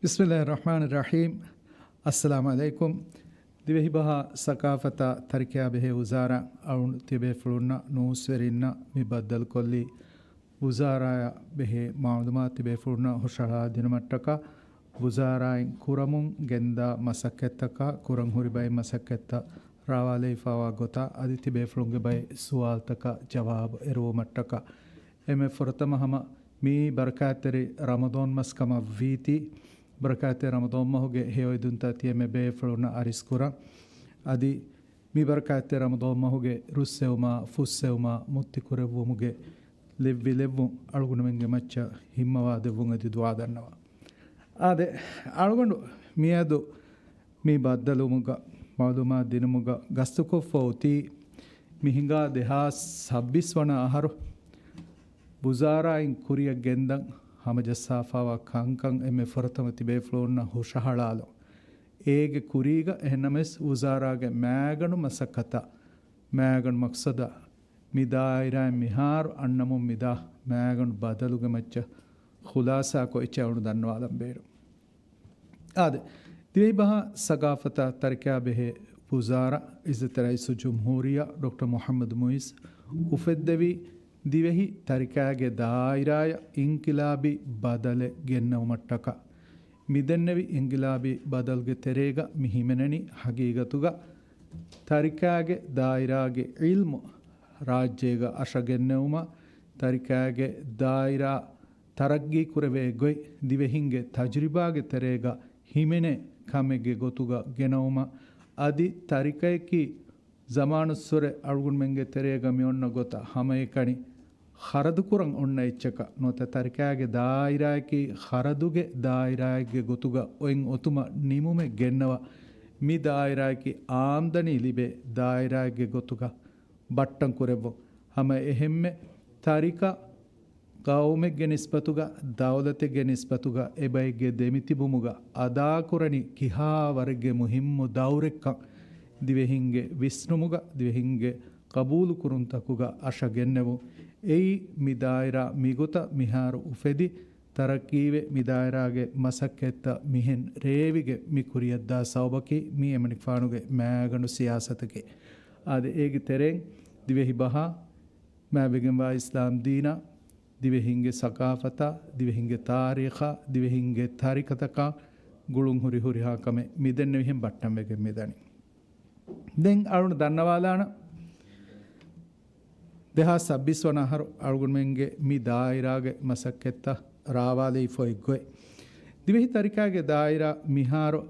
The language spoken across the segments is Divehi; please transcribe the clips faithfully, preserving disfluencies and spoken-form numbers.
ބިސްމިއްލާހި ރަޙްމާނި ރަޙީމް. އައްސަލާމު ޢަލައިކުމް. ދިވެހިބަހާ ސަޤާފަތާ ތަރިކަޔާ ބެހޭ ވުޒާރާ އަޅުގަނޑު ތިބޭފުޅުންނަށް ނޫސްވެރިންނަށް މި ބައްދަލުކޮށްލީ، ވުޒާރާއަށް ބެހޭ މަޢުލޫމާތު ތިބޭފުޅުންނަށް ހުށަހަޅާ ދިނުމަށްޓަކާ، ވުޒާރާއިން ކުރަމުން ގެންދާ މަސައްކަތްތަކާ، ކުރަން ހުރި ބައެއް މަސައްކަތްތައް ރާވާލެވިފައިވާ ގޮތާ، އަދި ތިބޭފުޅުންގެ ބައެއް ސުވާލުތަކަށް ޖަވާބު އެރުވުމަށްޓަކާ. އެންމެ ފުރަތަމަ ހަމަ މިއީ ބަރަކާތްތެރި ރަމަޟާން މަސް ކަމަށް ވީތީ، ބަރަކާތްތެރި ރަމަޟާން މަހުގެ ހެޔޮއެދުންތައް ތިޔަމެ ބޭފުޅުންނަށް އަރިސްކުރަން. އަދި މި ބަރަކާތްތެރި ރަމަޟާން މަހުގެ ރުއްސެވުމާ، ފުއްސެވުމާ، މުއްތި ކުރެއްވުމުގެ ލެއްވި ލެއްވުން އަޅުގަނޑުމެންގެ މައްޗަށް ހިންމަވާ ދެއްވުން އެދި ދުޢާ ދަންނަވާ. އާދެ، އަޅުގަނޑު މިއަދު މި ބައްދަލުވުމުގަ، މަޢުލޫމާތު ދިނުމުގަ ގަސްތުކޮށްފަ އޮތީ، މި ހިނގާ ދެހާސް ސައްބީސް ވަނަ އަހަރު ވުޒާރާއިން ކުރިއަށް ގެންދަން ހަމަޖައްސާފައިވާ ކަންކަން އެންމެ ފުރަތަމަ ތިބޭފުޅުންނަށް ހުށަހަޅާލުން. އޭގެ ކުރީގަ އެހެންނަމަވެސް ވުޒާރާގެ މައިގަނޑު މަސައްކަތާ، މައިގަނޑު މަޤްޞަދާ، މި ދާއިރާއިން މިހާރު އަންނަމުން މިދާ މައިގަނޑު ބަދަލުގެ މައްޗަށް ޚުލާޞާކޮށް އެއްޗެއް އަޅުގަނޑު ދަންނަވާލަން ބޭނުން. އާދެ، ދިވެހިބަހާ ސަޤާފަތާ ތަރިކަޔާ ބެހޭ ވުޒާރާ، އިއްޒަތްތެރި ރައީސުލްޖުމްހޫރިއްޔާ ޑޮކްޓަރ މުޙައްމަދު މުޢިއްޒު އުފެއްދެވީ، ދިވެހި ތަރިކާގެ ދާއިރާއަށް އިންޤިލާބީ ބަދަލެއް ގެންނެވުމަށްޓަކާ. މިދެންނެވި އިންޤިލާބީ ބަދަލުގެ ތެރޭގަ މި ހިމެނެނީ ހަގީގަތުގަ ތަރިކާގެ ދާއިރާގެ ޢިލްމު ރާއްޖޭގަ އަށަގެންނެވުމަށް، ތަރިކާގެ ދާއިރާ ތަރައްޤީ ކުރެވޭ ގޮތް ދިވެހިންގެ ތަޖުރިބާގެ ތެރޭގަ ހިމެނޭ ކަމެއްގެ ގޮތުގަ ގެނައުމަށް، އަދި ތަރިކަޔަކީ ޒަމާނުއްސުރެ އަޅުގަނޑުމެންގެ ތެރޭގަ މި އޮންނަ ގޮތަށް ހަމައެކަނި ޚަރަދުކުރަން އޮންނަ އެއްޗަކަށް ނުވަތަ ތަރިކާގެ ދާއިރާއަކީ ޚަރަދުގެ ދާއިރާއެއްގެ ގޮތުގަ އޮތް އޮތުމަށް ނިމުމެއް ގެންނަވާ، މި ދާއިރާއަކީ އާމްދަނީ ލިބޭ ދާއިރާއެއްގެ ގޮތުގަ ބައްޓަން ކުރެއްވުން. ހަމަ އެހެންމެ ތަރިކަ ޤައުމެއްގެ ނިސްބަތުގަ، ދައުލަތެއްގެ ނިސްބަތުގަ އެބައެއްގެ ދެމިތިބުމުގަ އަދާކުރަނީ ކިހާ ވަރެއްގެ މުހިއްމު ދައުރެއްކަން ދިވެހިންގެ ވިސްނުމުގަ، ދިވެހިންގެ ޤަބޫލުކުރުންތަކުގަ އަށަ ގެންނެވުން. އެއީ މި ދާއިރާ މިގޮތަށް މިހާރު އުފެދި، ތަރައްޤީވެ، މި ދާއިރާގެ މަސައްކަތްތައް މިހެން ރޭވިގެ މި ކުރިއަށްދާ ސަބަބަކީ މި އެމަނިކުފާނުގެ މައިގަނޑު ސިޔާސަތަކީ. އާދެ، އޭގެ ތެރެއިން ދިވެހި ބަހާ މާތްވެގެންވާ އިސްލާމް ދީނާ، ދިވެހިންގެ ސަޤާފަތާ، ދިވެހިންގެ ތާރީޚާ، ދިވެހިންގެ ތަރިކަތަކާ ގުޅުން ހުރި ހުރިހާ ކަމެއް މިދެންނެވިހެން ބައްޓަންވެގެން މިދަނީ. ދެން އަޅުން ދަންނަވާލާނަ، ދެހާސް ސައްބީސް ވަނަ އަހަރު އަޅުގަނޑުމެންގެ މި ދާއިރާގެ މަސައްކަތްތައް ރާވާލެވިފައި ގޮތް. ދިވެހި ތަރިކާގެ ދާއިރާ މިހާރު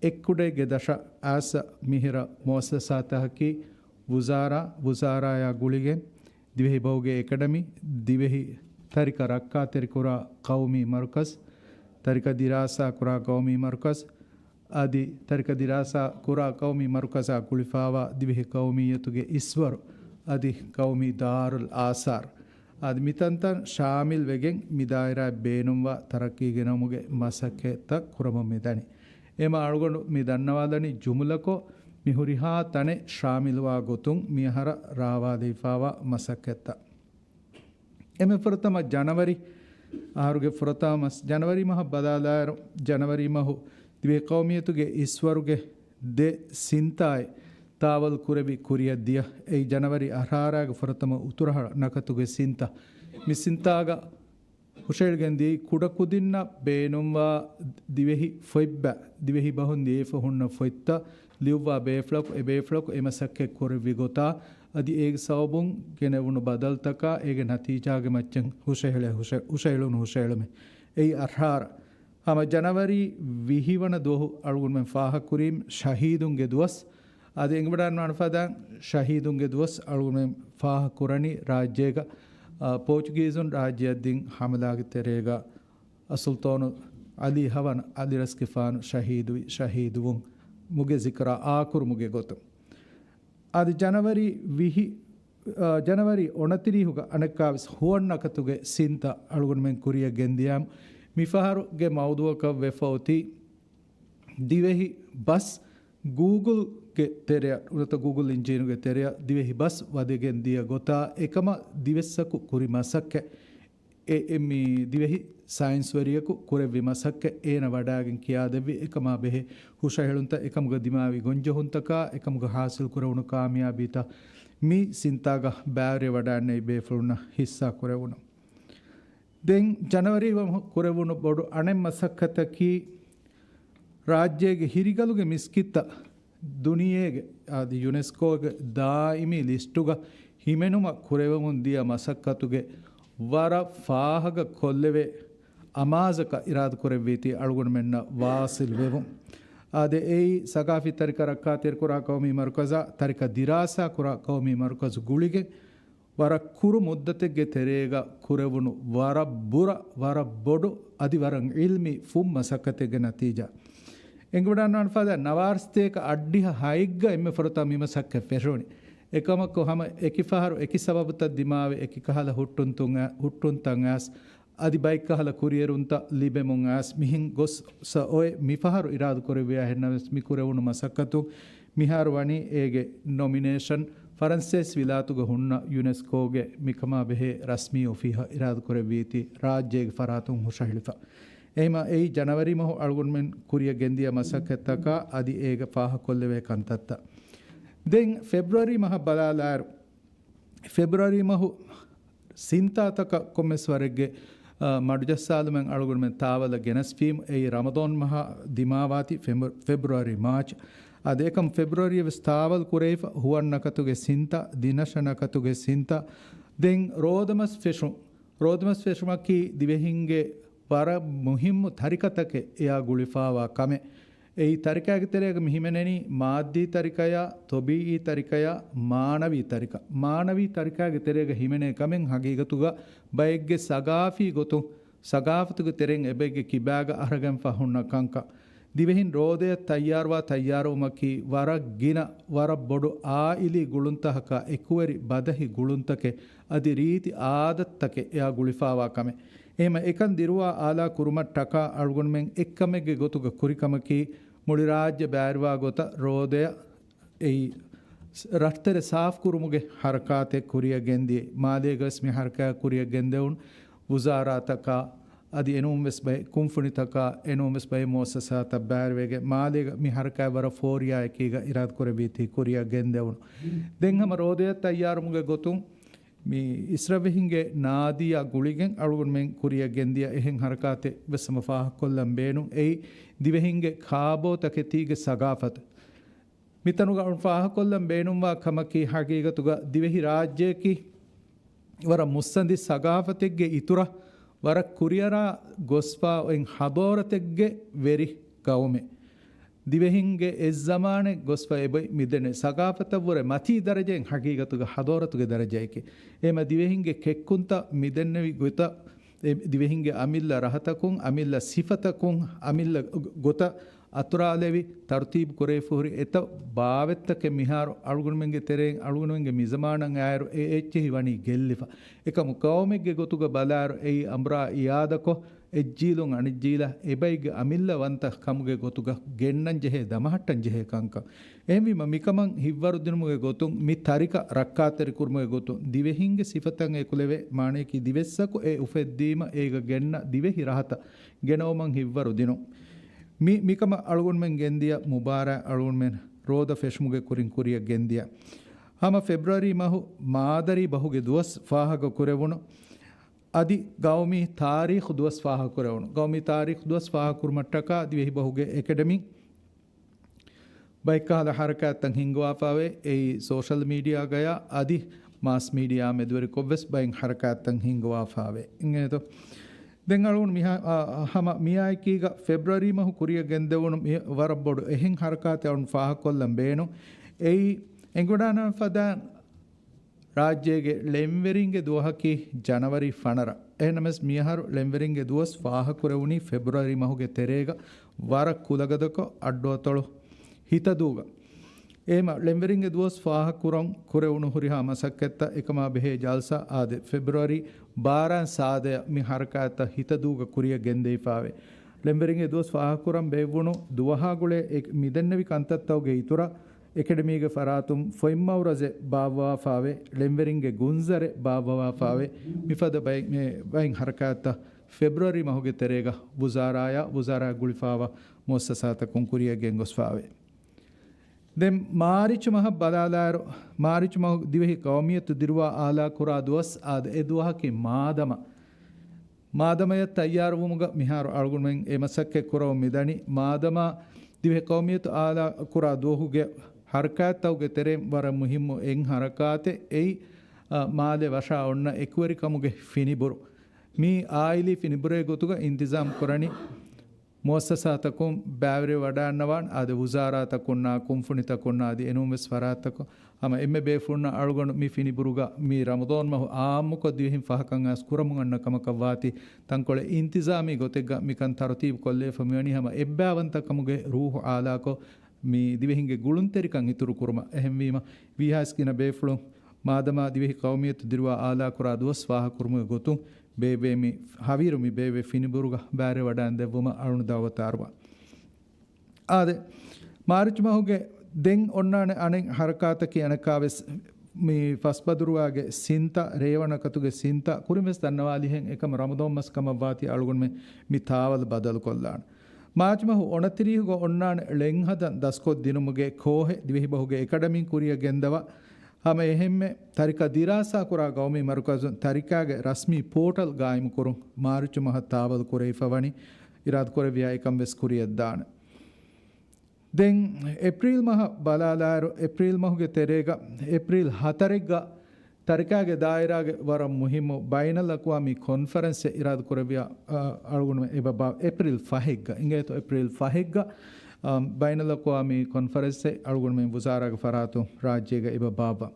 އެއްކުޑައިގެ ދަށަށް އާސަ މިހިރަ މުއައްސަސާތަކަކީ ވުޒާރާ، ވުޒާރާޔާ ގުޅިގެން ދިވެހިބަހުގެ އެކަޑަމީ، ދިވެހި ތަރިކަ ރައްކާތެރިކުރާ ޤައުމީ މަރުކަޒް، ތަރިކަ ދިރާސާ ކުރާ ޤައުމީ މަރުކަޒް، އަދި ތަރިކަ ދިރާސާ ކުރާ ޤައުމީ މަރުކަޒާ ގުޅިފާވާ ދިވެހި ޤައުމިއްޔަތުގެ އިސްވަރު، އަދި ޤައުމީ ދާރުލް އާސާރް، އަދި މިތަންތަން ޝާމިލް ވެގެން މި ދާއިރާއަށް ބޭނުންވާ ތަރައްޤީ ގެނައުމުގެ މަސައްކަތްތައް ކުރަމުން މިދަނީ. އެމަ އަޅުގަނޑު މި ދަންނަވާލަނީ ޖުމުލަކޮށް މި ހުރިހާ ތަނެއް ޝާމިލުވާ ގޮތުން މިއަހަރަށް ރާވާލެވިފާވާ މަސައްކަތްތައް. އެމެ ފުރަތަމަ ޖަނަވަރީ އަހަރުގެ ފުރަތަމަ މަސް، ޖަނަވަރީ މަހަށް ބަލާލާއިރު، ޖަނަވަރީ މަހު ދިވެހި ޤައުމިއްޔަތުގެ އިސްވަރުގެ ދެ ސިންތާއެއް ތާވަލް ކުރެވި ކުރިއަށް ދިޔަ. އެއީ ޖަނަވަރީ އަށާރަގެ ފުރަތަމަ އުތުރަހަޅަ ނަކަތުގެ ސިންތާ. މި ސިންތާގަ ހުށަހެޅިގެން ދިޔައީ ކުޑަކުދިންނަށް ބޭނުންވާ ދިވެހި ފޮތްބަ، ދިވެހި ބަހުން ލިޔެފަ ހުންނަ ފޮތްތައް ލިޔުއްވާ ބޭފުޅަކު، އެ ބޭފުޅަކު އެ މަސައްކަތް ކުރެއްވި ގޮތާ، އަދި އޭގެ ސަބަބުން ގެނެވުނު ބަދަލުތަކާ، އޭގެ ނަތީޖާގެ މައްޗަށް ހުށަހެޅޭ، ހުށަ-، ހުށަހެޅުނު ހުށަހެޅުމެއް. އެއީ އަށާރަ. ހަމަ ޖަނަވަރީ ވިހި ވަނަ ދުވަހު އަޅުގަނޑުމެން ފާހަގަކުރީ ޝަހީދުންގެ ދުވަސް. އަދި އެނގިވަޑައިގަންނަވާނެ ފަދައިން ޝަހީދުންގެ ދުވަސް އަޅުގަނޑުމެން ފާހަގަކުރަނީ ރާއްޖޭގަ، އާ، ޕޯޗުގީޒުން ރާއްޖެއަށް ދިން ހަމަލާގެ ތެރޭގަ އައްސުލްޠާނު އަލީ ހަވަނަ އަލިރަސްގެފާނު ޝަހީދުވި ޝަހީދުވުން މުގެ ޒިކުރާ އާކުރުމުގެ ގޮތުން. އަދި ޖަނަވަރީ ވިހި، އާ، ޖަނަވަރީ އުނަތިރީހުގަ އަނެއްކާވެސް ހުވަން ނަކަތުގެ ސިންތައް އަޅުގަނޑުމެން ކުރިއަށް ގެންދިޔަމު، މިފަހަރުގެ މައުޟޫޢަކަށް ވެފަ އޮތީ ދިވެހި ބަސް ގޫގުލްގެ ތެރެއަށް، ނުވަތަ ގޫގުލް އިންޖީނުގެ ތެރެއަށް ދިވެހި ބަސް ވަދެގެން ދިޔަ ގޮތާ، އެކަމަށް ދިވެއްސަކު ކުރި މަސައްކަތް. އެ، އެ މި ދިވެހި ސައިންސްވެރިޔަކު ކުރެއްވި މަސައްކަތް އޭނަ ވަޑާގެން ކިޔާދެއްވި އެކަމާ ބެހޭ ހުށަހެޅުންތައް، އެކަމުގަ ދިމާވި ގޮންޖެހުންތަކާ، އެކަމުގަ ހާސިލް ކުރެވުނު ކާމިޔާބީތައް މި ސިންތާގަ ބައިވެރިވެވަޑައިގެންނެވި ބޭފުޅުންނަށް ހިއްސާ ކުރެވުނު. ދެން ޖަނަވަރީ މަހު ކުރެވުނު ބޮޑު އަނެއް މަސައްކަތަކީ، ރާއްޖޭގެ ހިރިގަލުގެ މިސްކިތްތައް ދުނިޔޭގެ އަދި ޔުނެސްކޯގެ ދާއިމީ ލިސްޓުގަ ހިމެނުމަށް ކުރެވެމުން ދިޔަ މަސައްކަތުގެ ވަރަށް ފާހަގަ ކޮށްލެވޭ އަމާޒަކަށް އިރާދަކުރެއްވީތީ އަޅުގަނޑުމެންނަށް ވާސިލް ވެވުން. އާދެ، އެއީ ސަގާފީ ތަރިކަ ރައްކާތެރިކުރާ ޤައުމީ މަރުކަޒާ، ތަރިކަ ދިރާސާ ކުރާ ޤައުމީ މަރުކަޒު ގުޅިގެން، ވަރަށް ކުރު މުއްދަތެއްގެ ތެރޭގަ ކުރެވުނު ވަރަށް ބުރަ، ވަރަށް ބޮޑު، އަދި ވަރަށް ޢިލްމީ ފުން މަސައްކަތެއްގެ ނަތީޖާ. އެނގިވަޑަންވާނެ ފަދަ ނަވާރަ ސަތޭކަ އަށްޑިހަ ހައެއްގަ އެންމެ ފުރަތަމަ މި މަސައްކަތް ފެށުނީ. އެކަމަކު ހަމަ އެކި ފަހަރު އެކި ސަބަބުތައް ދިމާވެ އެކި ކަހަލަ ހުއްޓުންތުން އަ-، ހުއްޓުންތައް އައިސް، އަދި ބައެއްކަހަލަ ކުރިއެރުންތައް ލިބެމުން އައިސް، މިހެން ގޮސް ސަ އޮއެ މިފަހަރު އިރާދަކުރެއްވިޔާ ހެންނަމަވެސް މި ކުރެވުނު މަސައްކަތު މިހާރު ވަނީ އޭގެ ނޮމިނޭޝަން ފަރަންސޭސި ވިލާތުގަ ހުންނަ ޔުނެސްކޯގެ މިކަމާ ބެހޭ ރަސްމީ އޮފީހަށް އިރާދަކުރެއްވީތީ ރާއްޖޭގެ ފަރާތުން ހުށަހެޅިފަ. އެހެމަ އެއީ ޖަނަވަރީ މަހު އަޅުގަނޑުމެން ކުރިއަށް ގެންދިޔަ މަސައްކަތްތަކާ އަދި އޭގަ ފާހަގަކޮށްލެވޭ ކަންތައްތައް. ދެން ފެބްރުއަރީ މަހަށް ބަލާލާއިރު، ފެބްރުއަރީ މަހު ސިންތާތަކަށް ކޮންމެސް ވަރެއްގެ، އާ، މަޑުޖައްސާލުމެއް އަޅުގަނޑުމެން ތާވަލަށް ގެނަސްފީމު، އެއީ ރަމަޟާން މަހަށް ދިމާވާތީ ފެބްރު-، ފެބްރުއަރީ މާޗް. އަދި އެކަމް ފެބްރުއަރީ ވެސް ތާވަލް ކުރެވިފަ، ހުވަން ނަކަތުގެ ސިންތާ، ދިނަށަ ނަކަތުގެ ސިންތާ. ދެން ރޯދަމަސް ފެށުން. ރޯދަމަސް ފެށުމަކީ ދިވެހިންގެ ވަރަށް މުހިއްމު ތަރިކަތަކެއް އެއާ ގުޅިފާވާ ކަމެއް. އެއީ ތަރިކާގެ ތެރޭގަ މި ހިމެނެނީ މާއްދީ ތަރިކަޔާ، ޠަބީޢީ ތަރިކަޔާ، މާނަވީ ތަރިކަ. މާނަވީ ތަރިކާގެ ތެރޭގަ ހިމެނޭ ކަމެއް ހަގީގަތުގަ ބައެއްގެ ސަގާފީ ގޮތުން، ސަގާފަތުގެ ތެރެއިން އެބައެއްގެ ކިބާގަ އަރަގަންފަ ހުންނަ ކަންކަން. ދިވެހިން ރޯދަޔަށް ތައްޔާރުވާ ތައްޔާރުވުމަކީ ވަރަށް ގިނަ، ވަރަށް ބޮޑު އާއިލީ ގުޅުންތަކަކާ އެކުވެރި ބަދަހި ގުޅުންތަކެއް އަދި ރީތި އާދަތުތަކެއް އެއާ ގުޅިފާވާ ކަމެއް. އެހެމަ އެކަން ދިރުވާ އާލާ ކުރުމަށްޓަކާ އަޅުގަނޑުމެން އެއްކަމެއްގެ ގޮތުގަ ކުރި ކަމަކީ، މުޅި ރާއްޖެ ބައިވެރިވާ ގޮތަށް ރޯދަޔަށް އެއީ ރަށްތެރެ ސާފު ކުރުމުގެ ހަރަކާތެއް ކުރިއަށް ގެންދިޔަ. މާލޭގަވެސް މި ހަރަކާތް ކުރިއަށް ގެންދެވުނު. ވުޒާރާތަކާ އަދި އެނޫންވެސް ބައެއް ކުންފުނިތަކާ އެނޫންވެސް ބައެއް މުއައްސަސާތައް ބައިވެރިވެގެން މާލޭގަ މި ހަރަކާތް ވަރަށް ފޯރިޔާއެކީގަ އިރާދަކުރެއްވީތީ ކުރިއަށް ގެންދެވުނު. ދެން ހަމަ ރޯދަޔަށް ތައްޔާރުވުމުގެ ގޮތުން މި އިސްރަށްވިހިންގެ ނާދީއާ ގުޅިގެން އަޅުގަނޑުމެން ކުރިއަށް ގެންދިޔަ އެހެން ހަރަކާތެއް ވެސް ހަމަ ފާހަގަކޮށްލަން ބޭނުން. އެއީ ދިވެހިންގެ ކާބޯތަކެތީގެ ސަގާފަތު. މިތަނުގަ އަޅުން ފާހަގަކޮށްލަން ބޭނުންވާ ކަމަކީ، ހަގީގަތުގަ ދިވެހި ރާއްޖެއަކީ ވަރަށް މުއްސަނދި ސަގާފަތެއްގެ އިތުރަށް ވަރަށް ކުރިއަރާ ގޮސްފާ އޮތް ޙަޟާރަތެއްގެ ވެރި ގައުމެއް. ދިވެހިންގެ އެއްޒަމާނެއް ގޮސްފަ އެބައި މިދެންނެވި ސަގާފަތަށްވުރެ މަތީ ދަރަޖައިން ހަގީގަތުގަ ޙަޟާރަތުގެ ދަރަޖައެކޭ. އެހެމަ ދިވެހިންގެ ކެއްކުންތައް މިދެންނެވި ގޮތަށް އެ ދިވެހިންގެ އަމިއްލަ ރަހަތަކުން، އަމިއްލަ ސިފަތަކުން، އަމިއްލަ ގޮ-، ގޮތަށް އަތުރާލެވި، ތަރުތީބު ކުރެވިފަ ހުރި އެތައް ބާވަތްތަކެއް މިހާރު އަޅުގަނޑުމެންގެ ތެރެއިން އަޅުގަނޑުމެންގެ މިޒަމާނަށް އާއިރު އެ އެއްޗެހި ވަނީ ގެއްލިފަ. އެކަމު ޤައުމެއްގެ ގޮތުގަ ބަލާއިރު އެއީ އަނބުރާ އިއާދަކޮށް، އެއްޖީލުން އަނެއްޖީލަށް އެބައިގެ އަމިއްލަ ވަންތަ ކަމުގެ ގޮތުގަ ގެންނަން ޖެހޭ، ދަމަހައްޓަން ޖެހޭ ކަންކަން. އެހެންވީމަ، މިކަމަށް ހިތްވަރުދިނުމުގެ ގޮތުން، މި ތަރިކަ ރައްކާތެރިކުރުމުގެ ގޮތުން، ދިވެހިންގެ ސިފަތައް އެކުލެވޭ، މާނަޔަކީ ދިވެއްސަކު އެ އުފެއްދީމަ އޭގަ ގެންނަ ދިވެހި ރަހަތައް ގެނައުމަށް ހިތްވަރު ދިނުން. މި، މިކަމަށް އަޅުގަނޑުމެން ގެންދިޔަ މުބާރާތް އަޅުގަނޑުމެން ރޯދަ ފެށުމުގެ ކުރިން ކުރިއަށް ގެންދިޔަ. ހަމަ ފެބްރުއަރީ މަހު މާދަރީ ބަހުގެ ދުވަސް ފާހަގަ ކުރެވުނު. އަދި ގައުމީ ތާރީޚު ދުވަސް ފާހަގަކުރެވުނު. ގައުމީ ތާރީޚު ދުވަސް ފާހަގަކުރުމަށްޓަކާ ދިވެހި ބަހުގެ އެކަޑަމީން ބައެއްކަހަލަ ހަރަކާތްތައް ހިންގަވާފައިވޭ. އެއީ ސޯޝަލް މީޑިއާގަޔާ އަދި މާސް މީޑިއާ މެދުވެރިކޮށްވެސް ބައެއް ހަރަކާތްތައް ހިންގަވާފައިވޭ. އިނގޭތޯ؟ ދެން އަޅުގަނޑު މިހާ-، އާ، ހަމަ މިއާއެކީގަ ފެބްރުއަރީ މަހު ކުރިއަށް ގެންދެވުނު މި ވަރަށް ބޮޑު އެހެން ހަރަކާތެއް އަޅުން ފާހަގަކޮށްލަން ބޭނުން. އެއީ އެނގިވަޑާނަން ފަދަ ރާއްޖޭގެ ޅެންވެރިންގެ ދުވަހަކީ ޖަނަވަރީ ފަނަރަ. އެހެންނަމަވެސް މިއަހަރު ޅެންވެރިންގެ ދުވަސް ފާހަގަކުރެވުނީ ފެބްރުއަރީ މަހުގެ ތެރޭގަ ވަރަށް ކުލަގަދަކޮށް އައްޑުއަތޮޅު ހިތަދޫގަ. އެހެމަ ޅެންވެރިންގެ ދުވަސް ފާހަގަކުރަން ކުރެވުނު ހުރިހާ މަސައްކަތްތައް އެކަމާ ބެހޭ ޖަލްސާ އާދެ، ފެބްރުއަރީ ބާރައިން ސާދަޔަށް މި ހަރަކާތްތައް ހިތަދޫގަ ކުރިއަށް ގެންދެވިފައިވޭ. ޅެންވެރިންގެ ދުވަސް ފާހަގަކުރަން ބޭއްވުނު ދުވަހާ ގުޅޭ އެ މިދެންނެވި ކަންތައްތަކުގެ އިތުރަށް އެކަޑަމީގެ ފަރާތުން ފޮތްމައުރަޒެއް ބާއްވާފާވެ، ޅެންވެރިންގެ ގުންޒަރެއް ބާއްވަވާފާވެ، މިފަދަ ބައި-، މެ-، ބައިން ހަރަކާތްތައް ފެބްރުއަރީ މަހުގެ ތެރޭގަ ވުޒާރާޔާ ވުޒާރާ ގުޅިފާވާ މުއައްސަސާތަކުން ކުރިއަށް ގެންގޮސްފާވޭ. ދެން މާރިޗު މަހަށް ބަލާލާއިރު، މާރިޗު މަހު ދިވެހި ޤައުމިއްޔަތު ދިރުވާ އާލާކުރާ ދުވަސް އާދެ، އެ ދުވަހަކީ މާދަމާ. މާދަމަޔަށް ތައްޔާރުވުމުގަ މިހާރު އަޅުގަނޑުމެން އެ މަސައްކަތް ކުރަމުން މިދަނީ. މާދަމާ ދިވެހި ޤައުމިއްޔަތު އާލާކުރާ ދުވަހުގެ ހަރަކާތްތަކުގެ ތެރެއިން ވަރަށް މުހިއްމު އެއް ހަރަކާތެއް އެއީ، އާ، މާލެ ވަށާ އޮންނަ އެކުވެރިކަމުގެ ފިނިބުރު. މީ އާއިލީ ފިނިބުރޭ ގޮތުގަ އިންތިޒާމް ކުރަނީ މުއައްސަސާތަކުން ބައިވެރިވެވަޑައިގަންނަވާން، އަދި ވުޒާރާތަކުންނާ، ކުންފުނިތަކުންނާ، އަދި އެނޫންވެސް ފަރާތްތަކުން. ހަމަ އެންމެ ބޭފުޅުންނަށް އަޅުގަނޑު މި ފިނިބުރުގަ މި ރަމަޟާން މަހު އާއްމުކޮށް ދިވެހިން ފަހަކަށް އައިސް ކުރަމުން އަންނަ ކަމަކަށް ވާތީ، ތަންކޮޅެއް އިންތިޒާމީ ގޮތެއްގަ މިކަން ތަރުތީބު ކޮށްލައިފަ މިވަނީ ހަމަ އެއްބައިވަންތަކަމުގެ ރޫހު އާލާކޮށް، މި ދިވެހިންގެ ގުޅުންތެރިކަން އިތުރު ކުރުމަށް. އެހެންވީމަ، ވީހާސް ގިނަ ބޭފުޅުން މާދަމާ ދިވެހި ޤައުމިއްޔަތު ދިރުވާ އާލާކުރާ ދުވަސް ފާހަގަކުރުމުގެ ގޮތުން، ބޭއްވޭ މި ހަވީރު މި ބޭއްވޭ ފިނިބުރުގަ ބައިވެރިވަޑައިގެންދެއްވުމަށް އަޅުން ދައުވަތު އަރުވާ. އާދެ، މާރިޗު މަހުގެ ދެން އޮންނާނެ އަނެއް ހަރަކާތަކީ އަނެއްކާވެސް މި ފަސްބަދުރުވާގެ ސިންތާ، ރޭވަނަކަތުގެ ސިންތާ. ކުރިންވެސް ދަންނަވާލިހެން އެކަމަ ރަމަޟާން މަސް ކަމަށްވާތީ އަޅުގަނޑުމެން މި ތާވަލް ބަދަލުކޮށްލާނެ. މާޗް މަހު އޮނަތިރީހުގަ އޮންނާނެ ޅެންހަދަން ދަސްކޮށްދިނުމުގެ ކޯހެއް ދިވެހިބަހުގެ އެކަޑަމީން ކުރިއަށް ގެންދަވާ. ހަމަ އެހެންމެ ތަރިކަ ދިރާސާކުރާ ގައުމީ މަރުކަޒުން ތަރިކާގެ ރަސްމީ ޕޯޓަލް ގާއިމުކުރުން މާރިޗު މަހަށް ތާވަލް ކުރެވިފަ ވަނީ. އިރާދަކުރެއްވިޔާ އެކަން ވެސް ކުރިއަށްދާނެ. ދެން އޭޕްރީލް މަހަށް ބަލާލާއިރު، އޭޕްރީލް މަހުގެ ތެރޭގަ އޭޕްރީލް ހަތަރެއްގަ ތަރިކާގެ ދާއިރާގެ ވަރަށް މުހިއްމު ބައިނަލްއަޤްވާމީ ކޮންފަރެންސެއް އިރާދަކުރެއްވިޔާ، އަ، އަޅުގަނޑުމެން އެބަ ބާ-، އޭޕްރީލް ފަހެއްގަ، އިނގޭތޯ، އޭޕްރީލް ފަހެއްގަ، އަ، ބައިނަލްއަޤްވާމީ ކޮންފަރެންސެއް އަޅުގަނޑުމެން ވުޒާރާގެ ފަރާތުން ރާއްޖޭގަ އެބަ ބާއްވާ.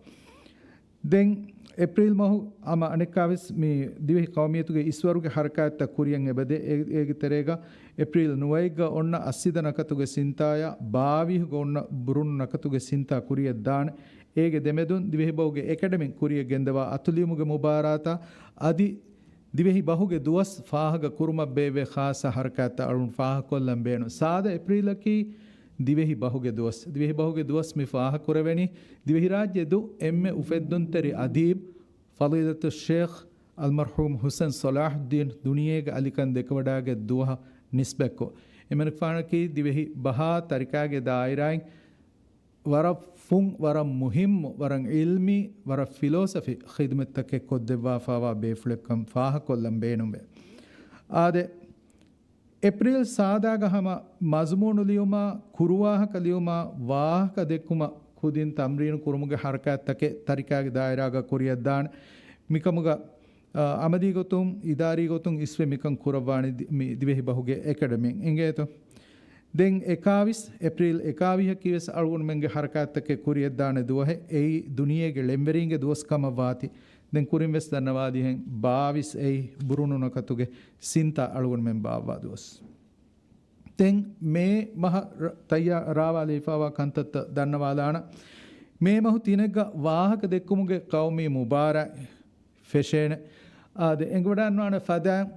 ދެން އޭޕްރީލް މަހު ހަމަ އަނެއްކާވެސް މި ދިވެހި ޤައުމިއްޔަތުގެ އިސްވަރުގެ ހަރަކާތްތައް ކުރިއަށް އެބަދޭ. އޭ-، އޭގެ ތެރޭގަ އޭޕްރީލް ނުވައެއްގަ އޮންނަ އައްސިދަ ނަކަތުގެ ސިންތާޔާ، ބާވީހުގަ އޮންނަ ބުރުނު ނަކަތުގެ ސިންތާ ކުރިއަށްދާނެ. އޭގެ ދެމެދުން ދިވެހިބަހުގެ އެކަޑަމިން ކުރިއަށް ގެންދަވާ އަތުލިޔުމުގެ މުބާރާތާ އަދި ދިވެހި ބަހުގެ ދުވަސް ފާހަގަ ކުރުމަށް ބޭއްވޭ ޚާއްޞަ ހަރަކާތްތައް އަޅުން ފާހަގަކޮށްލަން ބޭނުން. ސާދަ އޭޕްރީލަކީ ދިވެހި ބަހުގެ ދުވަސް. ދިވެހި ބަހުގެ ދުވަސް މި ފާހަގަކުރެވެނީ ދިވެހިރާއްޖެ ދު އެންމެ އުފެއްދުންތެރި އަދީބް ފަޟީލަތު ޝޭޚް އަލްމަރްޙޫމް ޙުސައިން ޞަލާޙުއްދީން ދުނިޔޭގެ އަލިކަން ދެކެވަޑައިގަތް ދުވަހަށް ނިސްބަތްކޮށް، އެމަނިކުފާނަކީ ދިވެހި ބަހާ ތަރިކާގެ ދާއިރާއިން ވަރަށް ފުން، ވަރަށް މުހިއްމު، ވަރަށް ޢިލްމީ، ވަރަށް ފިލޯސަފި ޚިދުމަތްތަކެއް ކޮށްދެއްވާފާވާ ބޭފުޅެއްކަން ފާހަގަކޮށްލަން ބޭނުންވޭ. އާދެ، އޭޕްރީލް ސާދާގަ ހަމަ މަޒުމޫނު ލިޔުމާ، ކުރުވާހަކަ ލިޔުމާ، ވާހަކަ ދެއްކުމަށް ކުދިން ތަމްރީނު ކުރުމުގެ ހަރަކާތްތަކެއް ތަރިކާގެ ދާއިރާގަ ކުރިއަށްދާނެ. މިކަމުގަ، އަ، އަމަލީ ގޮތުން، އިދާރީ ގޮތުން އިސްވެ މިކަން ކުރައްވާނެ ދި-، މި ދިވެހި ބަހުގެ އެކަޑަމީން އިނގޭތޯ. ދެން އެކާވީސް، އޭޕްރީލް އެކާވީހަކީ ވެސް އަޅުގަނޑުމެންގެ ހަރަކާތްތަކެއް ކުރިއަށްދާނެ ދުވަހެއް. އެއީ ދުނިޔޭގެ ޅެންވެރީންގެ ދުވަސް ކަމަށް ވާތީ. ދެން ކުރިން ވެސް ދަންނަވާލިހެން ބާވީސް އެއީ ބުރުނު ނަކަތުގެ ސިންތާ އަޅުގަނޑުމެން ބާއްވާ ދުވަސް. ދެން މޭ މަހަށް ރ-، ތައްޔާ-، ރާވާލައިފާވާ ކަންތައްތައް ދަންނަވާލާނަ. މޭ މަހު ތިނެއްގަ ވާހަކަ ދެއްކުމުގެ ޤައުމީ މުބާރާތް ފެށޭނެ. އާދެ، އެނގިވަޑައިގަންނަވާނެ ފަދައިން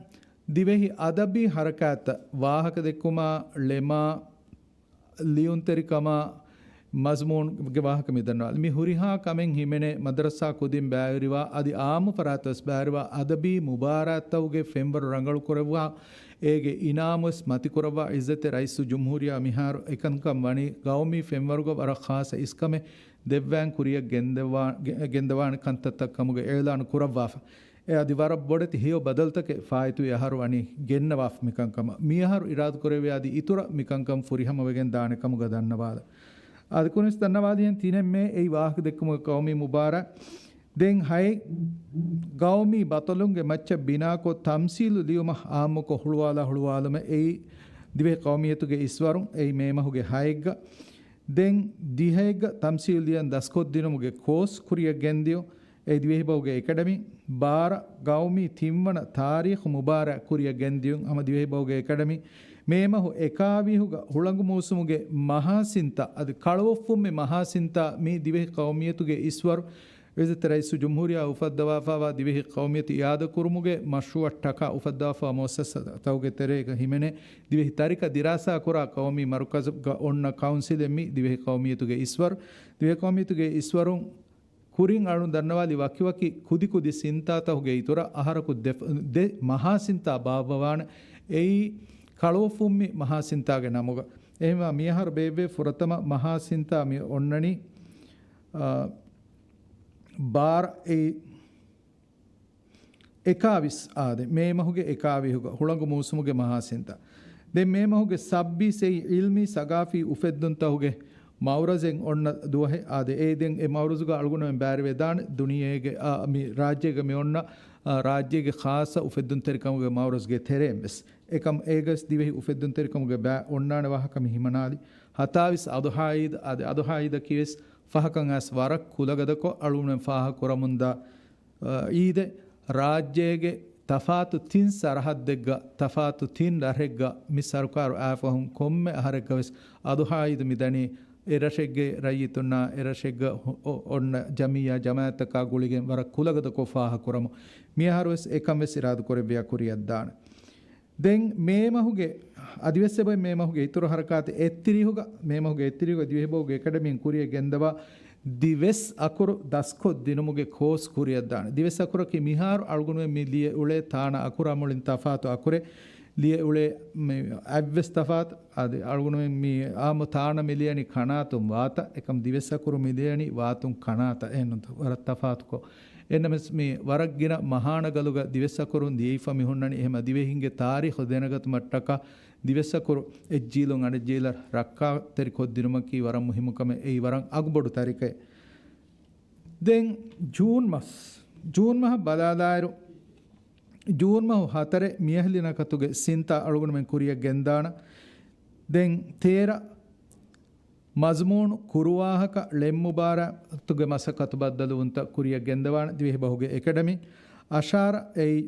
ދިވެހި އަދަބީ ހަރަކާތްތައް، ވާހަކަ ދެއްކުމާ، ޅެމާ، ލިޔުންތެރިކަމާ، މަޒުމޫނުގެ ވާހަކަ މި ދަންނަވާލި. މި ހުރިހާ ކަމެއް ހިމެނޭ މަދަރަސާ ކުދިން ބައިވެރިވާ، އަދި އާއްމު ފަރާތް ވެސް ބައިވެރިވާ އަދަބީ މުބާރާތްތަކުގެ ފެންވަރު ރަނގަޅު ކުރައްވާ، އޭގެ އިނާމު ވެސް މަތިކުރައްވާ ޢިއްޒަތެ ރައީސުލްޖުމްހޫރިއްޔާ މިހާރު އެކަންކަން ވަނީ ގައުމީ ފެންވަރުގަ ވަރަށް ޚާއްޞަ އިސްކަމެއް ދެއްވާން ކުރިއަށް ގެންދަވާ-، ގެ-، ގެންދަވާނެ ކަންތައްތައް ކަމުގަ އިޢުލާނު ކުރައްވާފަ. އެ އަދި ވަރަށް ބޮޑެތި ހެޔޮ ބަދަލުތަކެއް ފާއިތުވި އަހަރު ވަނީ ގެންނަވާފަ މިކަންކަމަށް. މިއަހަރު އިރާދަކުރެއްވި އަދި އިތުރަށް މިކަންކަން ފުރިހަމަވެގެން ދާނެ ކަމުގަ ދަންނަވާލަ. އަދި ކުރިންވެސް ދަންނަވާލިހެން ތިނެއް މޭ އެއީ ވާހަކަ ދެއްކުމުގެ ޤައުމީ މުބާރާތް. ދެން ހައެއް، ގައުމީ ބަޠަލުންގެ މައްޗަށް ބިނާކޮށް ތަމްސީލު ލިޔުމަށް އާއްމުކޮށް ހުޅުވާލާ ހުޅުވާލުމެއް އެއީ ދިވެހި ޤައުމިއްޔަތުގެ އިސްވަރުން އެއީ މޭ މަހުގެ ހައެއްގަ. ދެން ދިހައެއްގަ ތަމްސީލު ލިޔަން ދަސްކޮށްދިނުމުގެ ކޯސް ކުރިއަށް ގެންދިޔުން. އެ ދިވެހިބަހުގެ އެކަޑަމީ. ބާރަ، ގައުމީ ތިންވަނަ ތާރީޚު މުބާރާތް ކުރިއަށް ގެންދިޔުން ހަމަ ދިވެހިބަހުގެ އެކަޑަމީ. މޭ މަހު އެކާވީހުގަ ހުޅަނގު މޫސުމުގެ މަހާސިންތާ، އަދި ކަޅުއޮށްފުންމެ މަހާސިންތާ މީ ދިވެހި ޤައުމިއްޔަތުގެ އިސްވަރު އިއްޒަތްތެރި ރައީސުލްޖުމްހޫރިއްޔާ އުފައްދަވާފައިވާ ދިވެހި ޤައުމިއްޔަތު އިއާދަކުރުމުގެ މަޝްރޫޢަށްޓަކާ އުފައްދަވާފައިވާ މުއައްސަސާތަކުގެ ތެރޭގަ ހިމެނޭ ދިވެހި ތަރިކަ ދިރާސާކުރާ ޤައުމީ މަރުކަޒުގަ އޮންނަ ކައުންސިލެއް މި ދިވެހި ޤައުމިއްޔަތުގެ އިސްވަރު. ދިވެހި ޤައުމިއްޔަތުގެ އިސްވަރުން ކުރިން އަޅުން ދަންނަވާލި ވަކިވަކި ކުދިކުދި ސިންތާތަކުގެ އިތުރަށް އަހަރަކު ދެ، ދެ މަހާ ސިންތާ ބާއްވަވާނެ. އެއީ ކަޅުވަފުންމި މަހާ ސިންތާގެ ނަމުގަ. އެހެންވެ މިއަހަރު ބޭއްވޭ ފުރަތަމަ މަހާ ސިންތާ މި އޮންނަނީ، އާ، ބާރަ އެ އެކާވީސް އާދެ، މޭ މަހުގެ އެކާވީހުގަ ހުޅަނގު މޫސުމުގެ މަހާސިންތާ. ދެން މޭ މަހުގެ ސައްބީސް އެއީ ޢިލްމީ ސަގާފީ އުފެއްދުންތަކުގެ މައުރަޒެއް އޮންނަ ދުވަހެއް އާދެ. އެ ދެން އެ މައުރަޒުގަ އަޅުގަނޑުމެން ބައިވެރިވެދާނެ ދުނިޔޭގެ، އާ، މި ރާއްޖޭގަ މި އޮންނަ، އާ، ރާއްޖޭގެ ޚާއްޞަ އުފެއްދުންތެރިކަމުގެ މައުރަޒުގެ ތެރެއިން ވެސް. އެކަމް އޭގަސް ދިވެހި އުފެއްދުންތެރިކަމުގެ ބައި އޮންނާނެ ވާހަކަ މި ހިމަނާލި. ހަތާވީސް އަޟުޙާ ޢީދު އާދެ. އަޟުޙާ ޢީދަކީ ވެސް ފަހަކަށް އައިސް ވަރަށް ކުލަގަދަކޮށް އަޅުގަނޑުމެން ފާހަގަ ކުރަމުންދާ އީދެއް. ރާއްޖޭގެ ތަފާތު ތިން ސަރަހައްދެއްގަ، ތަފާތު ތިން ރަށެއްގަ މި ސަރުކާރު އާފަހުން ކޮންމެ އަހަރެއްގަ ވެސް އަޟުޙާ ޢީދު މި ދަނީ އެ ރަށެއްގެ ރައްޔިތުންނާ އެ ރަށެއްގަ ހު-، އޮ-، އޮންނަ ޖަމިއްޔާ ޖަމާޢަތްތަކާ ގުޅިގެން ވަރަށް ކުލަގަދަކޮށް ފާހަގަކުރަމު. މިއަހަރު ވެސް އެކަން ވެސް އިރާދަކުރެއްވިޔާ ކުރިއަށްދާނެ. ދެން މޭ މަހުގެ އަދިވެސް އެބައި މޭ މަހުގެ އިތުރު ހަރަކާތެއް އެއްތިރީހުގަ، މޭ މަހުގެ އެއްތިރީހުގަ ދިވެހިބަހުގެ އެކަޑަމީން ކުރިއަށް ގެންދަވާ ދިވެސް އަކުރު ދަސްކޮށްދިނުމުގެ ކޯސް ކުރިއަށްދާނެ. ދިވެސް އަކުރަކީ މިހާރު އަޅުގަނޑުމެން މި ލިޔެ އުޅޭ ތާނަ އަކުރާ މުޅިން ތަފާތު އަކުރެއް. ލިޔެ އުޅޭ މި އަތްވެސް ތަފާތު، އަދި އަޅުގަނޑުމެން މި އާއްމު ތާނަ މި ލިޔަނީ ކަނާތުން ވާތަ، އެކަމް ދިވެސް އަކުރު މި ލިޔަނީ ވާތުން ކަނާތަ. އެހެންނު ވަރަށް ތަފާތުކޮށް. އެންނަމެސް މި ވަރަށް ގިނަ މަހާނަގަލުގަ ދިވެސް އަކުރުން ލިޔެފަ މި ހުންނަނީ. އެހެމަ ދިވެހިންގެ ތާރީޚު ދެނެގަތުމަށްޓަކާ ދިވެސް އަކުރު އެއްޖީލުން އަނެއްޖީލަށް ރައްކާތެރި ކޮށްދިނުމަކީ ވަރަށް މުހިއްމު ކަމެއް. އެއީ ވަރަށް އަގުބޮޑު ތަރިކައެއް. ދެން ޖޫން މަސް، ޖޫން މަހަށް ބަލާލާއިރު، ޖޫން މަހު ހަތަރެއް މިއަހަލި ނަކަތުގެ ސިންތާ އަޅުގަނޑުމެން ކުރިއަށް ގެންދާނަ. ދެން ތޭރަ މަޒުމޫނު ކުރުވާހަކަ ޅެންމުބާރާތުގެ މަސައްކަތު ބައްދަލުވުންތައް ކުރިއަށް ގެންދަވާނެ ދިވެހިބަހުގެ އެކަޑަމީ. އަށާރަ އެއީ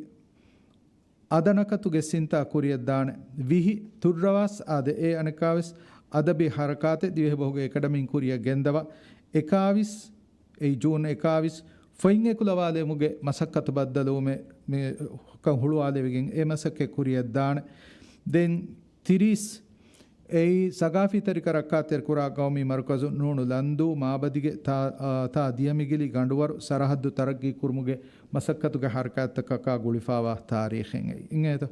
އަދަނަކަތުގެ ސިންތާ ކުރިއަށްދާނެ. ވިހި ތުއްރަވާސް އާދެ. އެ އަނެއްކާވެސް އަދަބީ ހަރަކާތެއް ދިވެހިބަހުގެ އެކަޑަމީން ކުރިއަށް ގެންދަވާ. އެކާވީސް އެއީ ޖޫން އެކާވީސް ފޮތް އެކުލަވާލެވުމުގެ މަސައްކަތު ބައްދަލުވުމެއް މިކަން ހުޅުވާލެވިގެން އެ މަސައްކަތް ކުރިއަށްދާނެ. ދެން ތިރީސް އެއީ ސަގާފީ ތަރިކަ ރައްކާތެރިކުރާ ގައުމީ މަރުކަޒު ނޫނު ލަންދޫ މާބަދިގެ ތާ، އާ، ތާ ދިޔަމިގިލި ގަނޑުވަރު ސަރަހައްދު ތަރައްގީ ކުރުމުގެ މަސައްކަތުގެ ހަރަކާތްތަކަކާ ގުޅިފާވާ ތާރީޚެއް އެއީ. އިނގޭތަ؟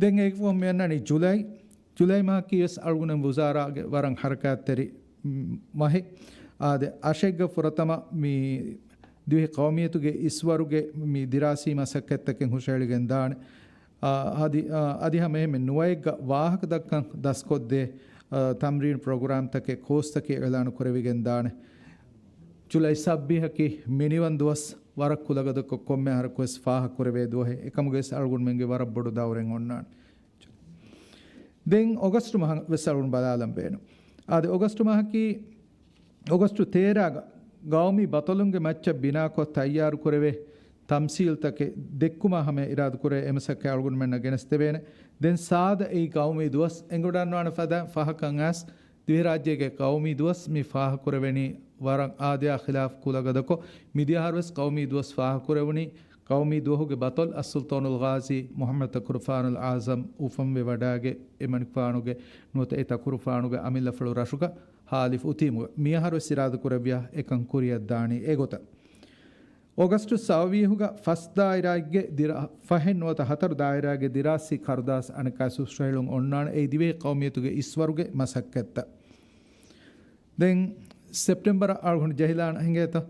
ދެން އޭގެ ފަހުން މިއަންނަނީ ޖުލައި. ޖުލައި މަހަކީ ވެސް އަޅުގަނޑު ވުޒާރާގެ ވަރަށް ހަރަކާތްތެރި، މް، މަހެއް. އާދެ، އަށެއްގަ ފުރަތަމަ މި ދިވެހި ޤައުމިއްޔަތުގެ އިސްވަރުގެ މި ދިރާސީ މަސައްކަތްތަކެއް ހުށަހެޅިގެން ދާނެ. އާ، އަދި، އާ، އަދި ހަމަ އެހެންމެ ނުވައެއްގަ ވާހަކަ ދައްކަން ދަސްކޮށްދޭ، އާ، ތަމްރީން ޕްރޮގްރާމްތަކެއް، ކޯސްތަކެއް އިޢުލާނު ކުރެވިގެން ދާނެ. ޖުލައި ސައްބީހަކީ މިނިވަން ދުވަސް ވަރަށް ކުލަގަދަކޮށް ކޮންމެ އަހަރަކު ވެސް ފާހަގަކުރެވޭ ދުވަހެއް. އެކަމުގައި ވެސް އަޅުގަނޑުމެންގެ ވަރަށް ބޮޑު ދައުރެއް އޮންނާނެ. ދެން އޮގަސްޓު މަހަށް ވެސް އަޅުގަނޑު ބަލާލަން ބޭނުން. އާދެ، އޮގަސްޓު މަހަކީ އޮގަސްޓު ތޭރަގަ ގައުމީ ބަޠަލުންގެ މައްޗަށް ބިނާކޮށް ތައްޔާރުކުރެވޭ ތަމްސީލްތަކެއް ދެއްކުމާ ހަމަ އިރާދަކުރޭ އެމަސައްކަތް އަޅުގަނޑުމެންނަށް ގެނެސްދެވޭނެ. ދެން ސާދަ އެއީ ގައުމީ ދުވަސް އެނގިވަޑަންވާނެ ފަދަ ފަހަކަށް އައިސް ދިވެހިރާއްޖޭގެ ގައުމީ ދުވަސް މި ފާހަގަކުރެވެނީ ވަރަށް އާދަޔާ ޚިލާފް ކުލަގަދަކޮށް. މިދިޔަ އަހަރުވެސް ގައުމީ ދުވަސް ފާހަގަކުރެވުނީ ގައުމީ ދުވަހުގެ ބަޠަލް އައްސުލްޠާނުލް ޣާޒީ މުޙައްމަދު ތަކުރުފާނުލް އަޢްޒަމް އުފަންވެ ވަޑާގެ އެމަނިކުފާނުގެ ނުވަތަ އެ ތަކުރުފާނުގެ އަމިއްލަފުޅު ރަށުގަ ހާލިފް އުތީމުގަ. މިއަހަރުވެސް އިރާދަކުރެއްވިޔާ އެކަން ކުރިއަށްދާނީ އެގޮތަށް. އޮގަސްޓު ސައުވީހުގަ ފަސް ދާއިރާއެއްގެ ދިރާ، ފަހެއް ނުވަތަ ހަތަރު ދާއިރާގެ ދިރާސީ ކަރުދާސް އަނެއްކާސް ހުށަހެޅުން އޮންނާނެ. އެއީ ދިވެހި ޤައުމިއްޔަތުގެ އިސްވަރުގެ މަސައްކަތްތައް. ދެން ސެޕްޓެމްބަރަށް އަޅުގަނޑު ޖެހިލާނަން އިނގޭތަ؟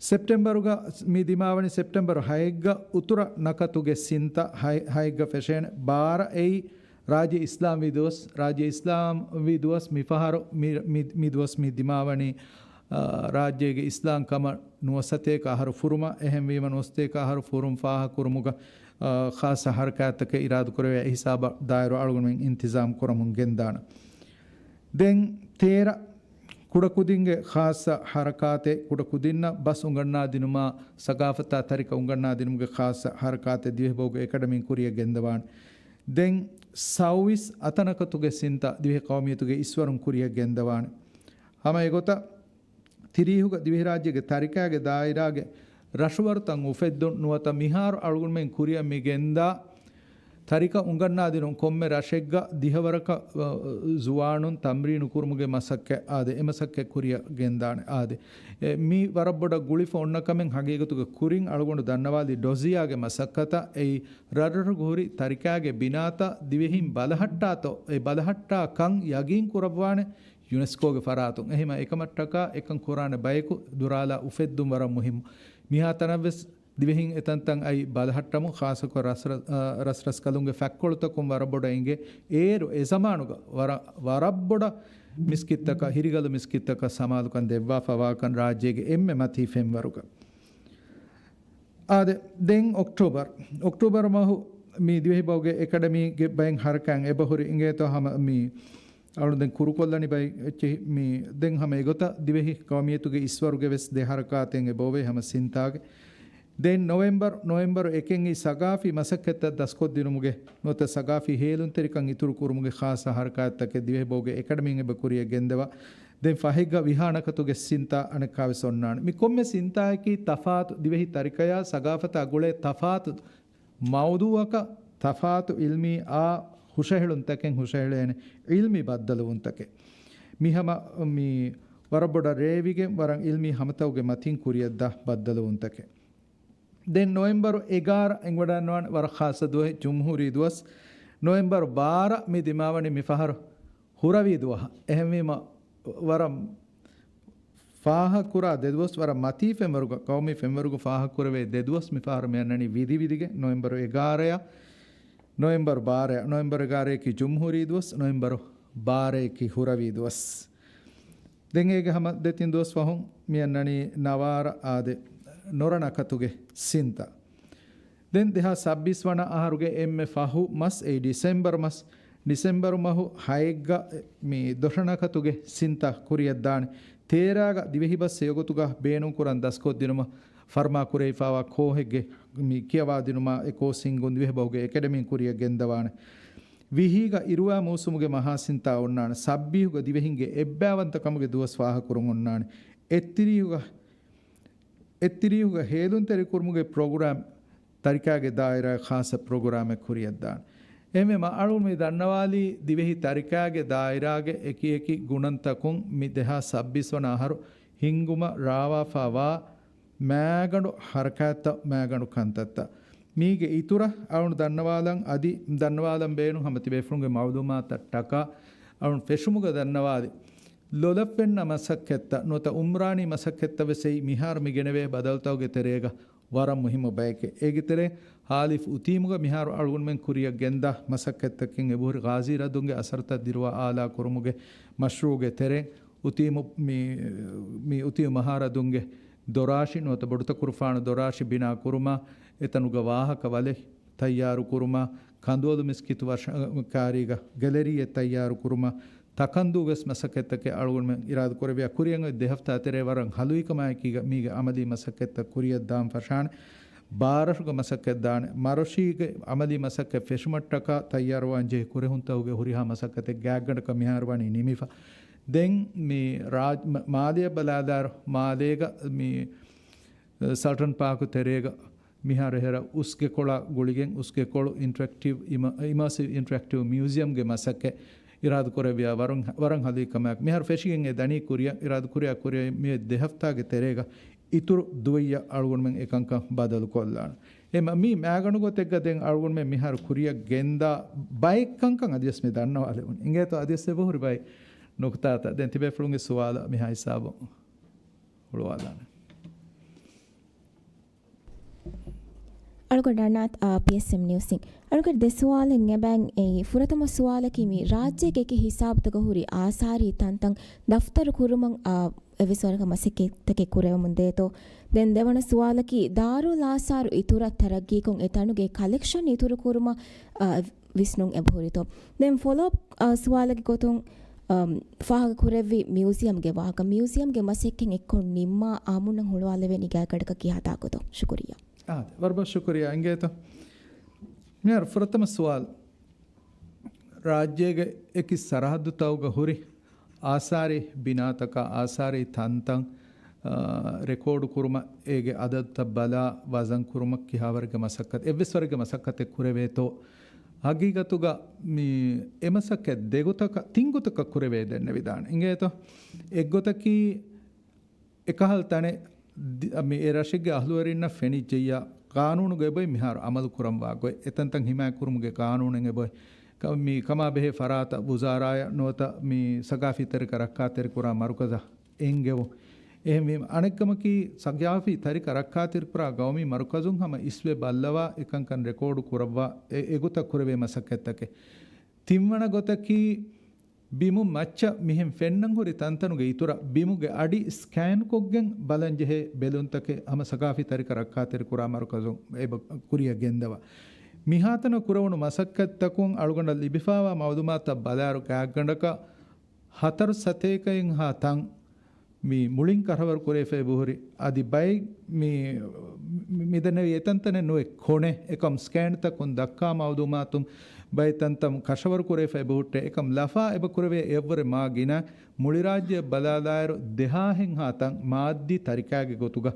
ސެޕްޓެމްބަރުގަ މި ދިމާވަނީ ސެޕްޓެމްބަރު ހައެއްގަ އުތުރަށް ނަކަތުގެ ސިންތަ ހައެއް، ހައެއްގަ ފެށޭނެ. ބާރަ އެއީ ރާއްޖެ އިސްލާމްވީ ދުވަސް، ރާއްޖެ އިސްލާމްވީ ދުވަސް މި ފަހަރު މި، މި، މި ދުވަސް މި ދިމާވަނީ، އާ، ރާއްޖޭގެ އިސްލާމް ކަމަށް ނުވަސަތޭކަ އަހަރު ފުރުމަށް. އެހެންވީމަ ނުވަސަތޭކަ އަހަރު ފުރުން ފާހަގަކުރުމުގަ، އާ، ޚާއްޞަ ހަރަކާތްތަކެއް އިރާދަކުރެވޭ އެހިސާބަށް ދާއިރު އަޅުގަނޑުމެން އިންތިޒާމް ކުރަމުން ގެންދާނަން. ދެން ތޭރަ ކުޑަކުދިންގެ ޚާއްޞަ ހަރަކާތެއް، ކުޑަކުދިންނަށް ބަސް އުނގަންނާދިނުމާ، ސަގާފަތާ ތަރިކަ އުނގަންނާދިނުމުގެ ޚާއްޞަ ހަރަކާތެއް ދިވެހިބަހުގެ އެކަޑަމީން ކުރިއަށް ގެންދަވާނެ. ދެން ސައުވީސް އަތަނަކަތުގެ ސިންތައް ދިވެހި ޤައުމިއްޔަތުގެ އިސްވަރުން ކުރިއަށް ގެންދަވާނެ. ހަމަ އެގޮތަށް ތިރީހުގަ ދިވެހިރާއްޖޭގެ ތަރިކާގެ ދާއިރާގެ ރަށުވަރުތައް އުފެއްދުން ނުވަތަ މިހާރު އަޅުގަނޑުމެން ކުރިއަށް މި ގެންދާ ތަރިކަ އުނގަންނާދިނުން ކޮންމެ ރަށެއްގަ ދިހަވަރަކަށް، އަ، ޒުވާނުން ތަމްރީނު ކުރުމުގެ މަސައްކަތް އާދެ، އެ މަސައްކަތް ކުރިއަށް ގެންދާނެ އާދެ. އެ، މީ ވަރަށް ބޮޑަށް ގުޅިފަ އޮންނަ ކަމެއް. ހަގީގަތުގަ ކުރިން އަޅުގަނޑު ދަންނަވާލި ޑޮޒިއާގެ މަސައްކަތަށް. އެއީ ރަށްރަށުގަ ހުރި ތަރިކާގެ ބިނާތައް ދިވެހިން ބަލަހައްޓާތޯ، އެ ބަލަހައްޓާ ކަން ޔަގީން ކުރައްވާނެ ޔުނެސްކޯގެ ފަރާތުން. އެހެމަ އެކަމަށްޓަކާ އެކަން ކުރާނެ ބަޔަކު ދުރާލާ އުފެއްދުން ވަރަށް މުހިއްމު. މިހާ ތަނަށްވެސް ދިވެހިން އެތަންތަން އައި ބަލަހައްޓަމުން، ޚާއްޞަކޮށް ރަސްރަ-، އަ، ރަސްރަސްކަލުންގެ ފަތްކޮޅުތަކުން ވަރަށް ބޮޑަށް އެނގޭ. އޭރު އެ ޒަމާނުގަ ވަރަށް، ވަރަށް ބޮޑަށް މިސްކިތްތަކަށް، ހިރިގަލު މިސްކިތްތަކަށް ސަމާލުކަން ދެއްވާފަވާކަން ރާއްޖޭގެ އެންމެ މަތީ ފެންވަރުގަ. އާދެ، ދެން އޮކްޓޯބަރ، އޮކްޓޯބަރ މަހު މި ދިވެހި ބަހުގެ އެކަޑަމީގެ ބައެއް ހަރަކާތް އެބަހުރި އިނގޭތޯ ހަމަ މި އަޅު ދެން ކުރުކޮށްލަނި ބައި އެއްޗެހި މި ދެން ހަމަ އެގޮތަށް ދިވެހި ޤައުމިއްޔަތުގެ އިސްވަރުގެ ވެސް ދެ ހަރަކާތެއް އެބައޮވޭ ހަމަ ސިންތާގެ. ދެން ނޮވެމްބަރު، ނޮވެމްބަރު އެކެއް އި ސަގާފީ މަސައްކަތްތައް ދަސްކޮށްދިނުމުގެ ނުވަތަ ސަގާފީ ހޭލުންތެރިކަން އިތުރު ކުރުމުގެ ޚާއްޞަ ހަރަކާތްތަކެއް ދިވެހި ބަހުގެ އެކަޑަމީން އެބަ ކުރިއަށް ގެންދަވާ. ދެން ފަހެއްގަ ވިހާ ނަކަތުގެ ސިންތާ އަނެއްކާވެސް އޮންނާނެ. މި ކޮންމެ ސިންތާއަކީ ތަފާތު ދިވެހި ތަރިކަޔާ ސަގާފަތާ ގުޅޭ ތަފާތު މައުޟޫއަކަށް ތަފާތު އިލްމީ އާ ހުށަހެޅުންތަކެއް ހުށަހެޅޭނެ އިލްމީ ބައްދަލުވުންތަކެއް. މި ހަމަ މި ވަރަށް ބޮޑަށް ރޭވިގެން ވަރަށް އިލްމީ ހަމަތައުގެ މަތިން ކުރިއަށްދާ ބައްދަލުވުންތަކެއް. ދެން ނޮވެމްބަރު އެގާރަ އެނގިވަޑައިގަންނަވާނެ ވަރަށް ޚާއްޞަ ދުވަހެއް، ޖުމްހޫރީ ދުވަސް. ނޮވެމްބަރު ބާރަ މި ދިމާވަނީ މިފަހަރު ހުރަވީ ދުވަހަށް. އެހެންވީމަ ވަރަށް ފާހަގަކުރާ ދެދުވަސް، ވަރަށް މަތީ ފެންވަރުގަ، ޤައުމީ ފެންވަރުގަ ފާހަގަކުރެވޭ ދެދުވަސް މިފަހަރު މިއަންނަނީ ވިދިވިދިގެން. ނޮވެމްބަރު އެގާރަޔަށް، ނޮވެމްބަރު ބާރަޔަށް، ނޮވެމްބަރު އެގާރަޔަކީ ޖުމްހޫރީ ދުވަސް، ނޮވެމްބަރު ބާރަޔަކީ ހުރަވީ ދުވަސް. ދެން އޭގެ ހަމަ ދެތިން ދުވަސް ފަހުން މިއަންނަނީ ނަވާރަ އާދެ، ނޮރަ ނަކަތުގެ ސިންތާ. ދެން ދެހާސް ސައްބީސް ވަނަ އަހަރުގެ އެންމެ ފަހު މަސް އެއީ ޑިސެމްބަރު މަސް. ޑިސެމްބަރު މަހު ހައެއްގަ މި ދޮށަނަކަތުގެ ސިންތާ ކުރިއަށްދާނެ. ތޭރާގަ ދިވެހިބަސް ހެޔޮގޮތުގަ ބޭނުންކުރަން ދަސްކޮށްދިނުމަށް ފަރުމާކުރެވިފައިވާ ކޯހެއްގެ މި ކިޔަވާދިނުމާ އެ ކޯސް ހިންގުން ދިވެހިބަހުގެ އެކަޑަމީން ކުރިއަށް ގެންދަވާނެ. ވިހީގަ އިރުވާ މޫސުމުގެ މަހާސިންތާ އޮންނާނެ. ސައްބީހުގަ ދިވެހިންގެ އެއްބައިވަންތަކަމުގެ ދުވަސް ފާހަކުރުން އޮންނާނެ. އެއްތިރީހުގަ އެއްތިރީހުގަ ހޭލުންތެރިކުރުމުގެ ޕްރޮގްރާމް ތަރިކާގެ ދާއިރާއަށް ޚާއްޞަ ޕްރޮގްރާމެއް ކުރިއަށްދާނެ. އެހެންވީމަ އަޅުގަނޑު މި ދަންނަވާލީ ދިވެހި ތަރިކާގެ ދާއިރާގެ އެކިއެކި ގުނަންތަކުން މި ދެހާސް ސައްބީސް ވަނަ އަހަރު ހިންގުމަށް ރާވާފައިވާ މައިގަނޑު ހަރަކާތްތައް، މައިގަނޑު ކަންތައްތައް. މީގެ އިތުރަށް އަޅުގަނޑު ދަންނަވާލަން އަދި ދަންނަވާލަން ބޭނުން ހަމަ ތިބޭފުޅުންގެ މައުލޫމާތަށް ޓަކާ އަޅުގަނޑު ފެށުމުގަ ދަންނަވާލި ލޮލަށް ފެންނަ މަސައްކަތްތައް ނުވަތަ އުމްރާނީ މަސައްކަތްތައް ވެސް އެއީ މިހާރު މި ގެނެވޭ ބަދަލުތަކުގެ ތެރޭގަ ވަރަށް މުހިއްމު ބައެކޭ. އޭގެ ތެރޭ ހާލިފް އުތީމުގަ މިހާރު އަޅުގަނޑުމެން ކުރިއަށް ގެންދާ މަސައްކަތްތަކެއް އެބަހުރި ޣާޒީ ރަދުންގެ އަސަރުތައް ދިރުވާ އާލާ ކުރުމުގެ މަޝްރޫޢުގެ ތެރޭ އުތީމު މި، މި އުތީމު މަހާރަދުންގެ ދޮރާށި ނުވަތަ ބޮޑުތަކުރުފާނު ދޮރާށި ބިނާ ކުރުމާ، އެތަނުގަ ވާހަކަ ވަލެއް ތައްޔާރު ކުރުމާ، ކަނދުއޮލު މިސްކިތު ވަށަ-، ކާރީގަ ގެލެރީއެއް ތައްޔާރު ކުރުމާ، ތަކަންދޫގެ ވެސް މަސައްކަތްތަކެއް އަޅުގަނޑުމެން އިރާދަ ކުރެއްވިޔާ، ކުރިއަށް އޮތް ދެ ހަފްތާ ތެރޭ ވަރަށް ހަލުއިކަމާއެކީގަ މީގެ އަމަލީ މަސައްކަތްތައް ކުރިއަށް ދާން ފަށާނެ. ބާރަށުގެ މަސައްކަތް ދާނެ. މަރޮށީގެ އަމަލީ މަސައްކަތް ފެށުމަށްޓަކާ ތައްޔާރުވާން ޖެހި ކުރެހުންތަކުގެ ހުރިހާ މަސައްކަތެއް ގާތްގަނޑަކަށް މިހާރު ވަނީ ނިމިފަ. ދެން މި ރާ-، މ-، މާލެއަށް ބަލާލާއިރު، މާލޭގަ މި ސަލްޓަން ޕާކު ތެރޭގަ މިހާރު އެހެރަ އުސްގެކޮޅާ ގުޅިގެން އުސްގެކޮޅު އިންޓަރެކްޓިވް އިމަ-، އިމާސިވް އިންޓަރެކްޓިވް މިއުޒިއަމްގެ މަސައްކަތް އިރާދަކުރެއްވިޔާ ވަރުން، ވަރަށް ހަލުއިކަމާއެކު. މިހާރު ފެށިގެން އެ ދަނީ ކުރިއަށް އިރާދަކުރިޔާ ކުރިއަށް މިއޮތް ދެ ހަފްތާގެ ތެރޭގަ އިތުރު ދުވައްޔަށް އަޅުގަނޑުމެން އެކަންކަން ބަދަލުކޮށްލާނެ. އެ މަ-، މީ މައިގަނޑު ގޮތެއްގަ ދެން އަޅުގަނޑުމެން މިހާރު ކުރިއަށް ގެންދާ ބައެއް ކަންކަން އަދިވެސް މި ދަންނަވާލެވުން. އިނގޭތޯ އަދިވެސް އެބަހުރި ބައެއް ނުކުތާތައް. ދެން ތިބޭފުޅުންގެ ސުވާލަށް މިހާ ހިސާބުން ހުޅުވާލާނެ. އަޅުގަނޑު އަނާތް، އާ، ޕީއެސްއެމް ނިއުސްއިން. އަޅުގަނޑު ދެ ސުވާލެއް އެބައިން އެއީ، ފުރަތަމަ ސުވާލަކީ މި ރާއްޖޭގެ އެކި ހިސާބުތަކަށް ހުރި އާސާރީ ތަންތަން ދަފްތަރު ކުރުމަށް، އާ، އެއްވެސް ވަރަކަށް މަސައްކަތްތަކެއް ކުރެވެމުން ދޭތޯ؟ ދެން ދެވަނަ ސުވާލަކީ، ދާރުލް އާސާރު އިތުރަށް ތަރައްގީކޮށް އެ ތަނުގެ ކަލެކްޝަން އިތުރު ކުރުމަށް، އާ، ވިސްނުން އެބަހުރިތޯ؟ ދެން ފޮލޯ އަޕް، އާ، ސުވާލަކީ ގޮތުން، އަމް، ފާހަގަ ކުރެއްވި މިއުޒިއަމްގެ ވާހަކަ، މިއުޒިއަމްގެ މަސައްކަތް އެއްކޮށް ނިންމާ އާއްމުންނަށް ހުޅުވާލެވޭނީ ގާތްގަނޑަކަށް ކިހާ ތާކުތޯ؟ ޝުކުރިއްޔާ. އާ، ވަރަށް ބޮޑަށް ޝުކުރިއްޔާ. އިނގޭތޯ؟ މިހާރު ފުރަތަމަ ސުވާލު. ރާއްޖޭގެ އެކި ސަރަހައްދުތަކުގަ ހުރި އާސާރީ ބިނާތަކާ، އާސާރީ ތަންތަން، ރެކޯޑު ކުރުމަށް އޭގެ އަދަދުތައް ބަލާ ވަޒަން ކުރުމަށް ކިހާވަރެއްގެ މަސައްކަތް، އެއްވެސް ވަރެއްގެ މަސައްކަތެއް ކުރެވޭތޯ؟ ހަގީގަތުގަ މި އެމަސައްކަތް ދެގޮތަކަށް، ތިންގޮތަކަށް ކުރެވޭ ދެންނެވިދާނެ. އިނގޭތޯ؟ އެއްގޮތަކީ އެކަހަލަ ތަނެއް ދި-، މި އެ ރަށެއްގެ އަހްލުވެރިންނަށް ފެނިއްޖެއްޔާ، ޤާނޫނުގެ އެބޮތް މިހާރު އަމަލު ކުރަންވާ ގޮތް، އެތަންތަން ހިމާޔަތް ކުރުމުގެ ޤާނޫނެއް އެބޮތް، ކަ-، މި ކަމާ ބެހޭ ފަރާތަށް ވުޒާރާޔަށް ނުވަތަ މި ސަގާފީ ތަރިކަ ރައްކާތެރިކުރާ މަރުކަޒަށް އެންގެވުން. އެހެންވީމަ، އަނެއްކަމަކީ، ސަގާފީ ތަރިކަ ރައްކާތެރިކުރާ ގައުމީ މަރުކަޒުން ހަމަ އިސްވެ ބައްލަވާ، އެކަންކަން ރެކޯޑު ކުރައްވާ، އެ، އެގޮތަށް ކުރެވޭ މަސައްކަތްތަކެއް. ތިންވަނަ ގޮތަކީ، ބިމުން މައްޗަށް މިހެން ފެންނަން ހުރި ތަންތަނުގެ އިތުރަށް ބިމުގެ އަޑި ސްކޭންކޮށްގެން ބަލަންޖެހޭ ބެލުންތަކެއް ހަމަ ސަގާފީ ތަރިކަ ރައްކާތެރިކުރާ މަރުކަޒުން އެބަ ކުރިއަށް ގެންދަވާ. މިހާތަނަށް ކުރެވުނު މަސައްކަތްތަކުން އަޅުގަނޑަށް ލިބިފާވާ މައުލޫމާތަށް ބަލާއިރު، ގާތްގަނޑަކަށް ހަތަރު ސަތޭކައެއްހާ ތަން މި މުޅިން ކަށަވަރު ކުރެވިފައި ބުހުރި. އަދި ބައެއް މި، މި، މިދެންނެވި އެތަންތަނެއް ނުވެ ކޮނެ، އެކަމް ސްކޭންތަކުން ދައްކާ މައުލޫމާތުން ބައެއް ތަންތަން ކަށަވަރު ކުރެވިފައި ބުހުއްޓޭ. އެކަމް ލަފާ އެބަ ކުރެވޭ އެއަށްވުރެ މާ ގިނަ، މުޅި ރާއްޖެއަށް ބަލާލާއިރު ދެހާހެއްހާ ތަން މާއްދީ ތަރިކާގެ ގޮތުގަ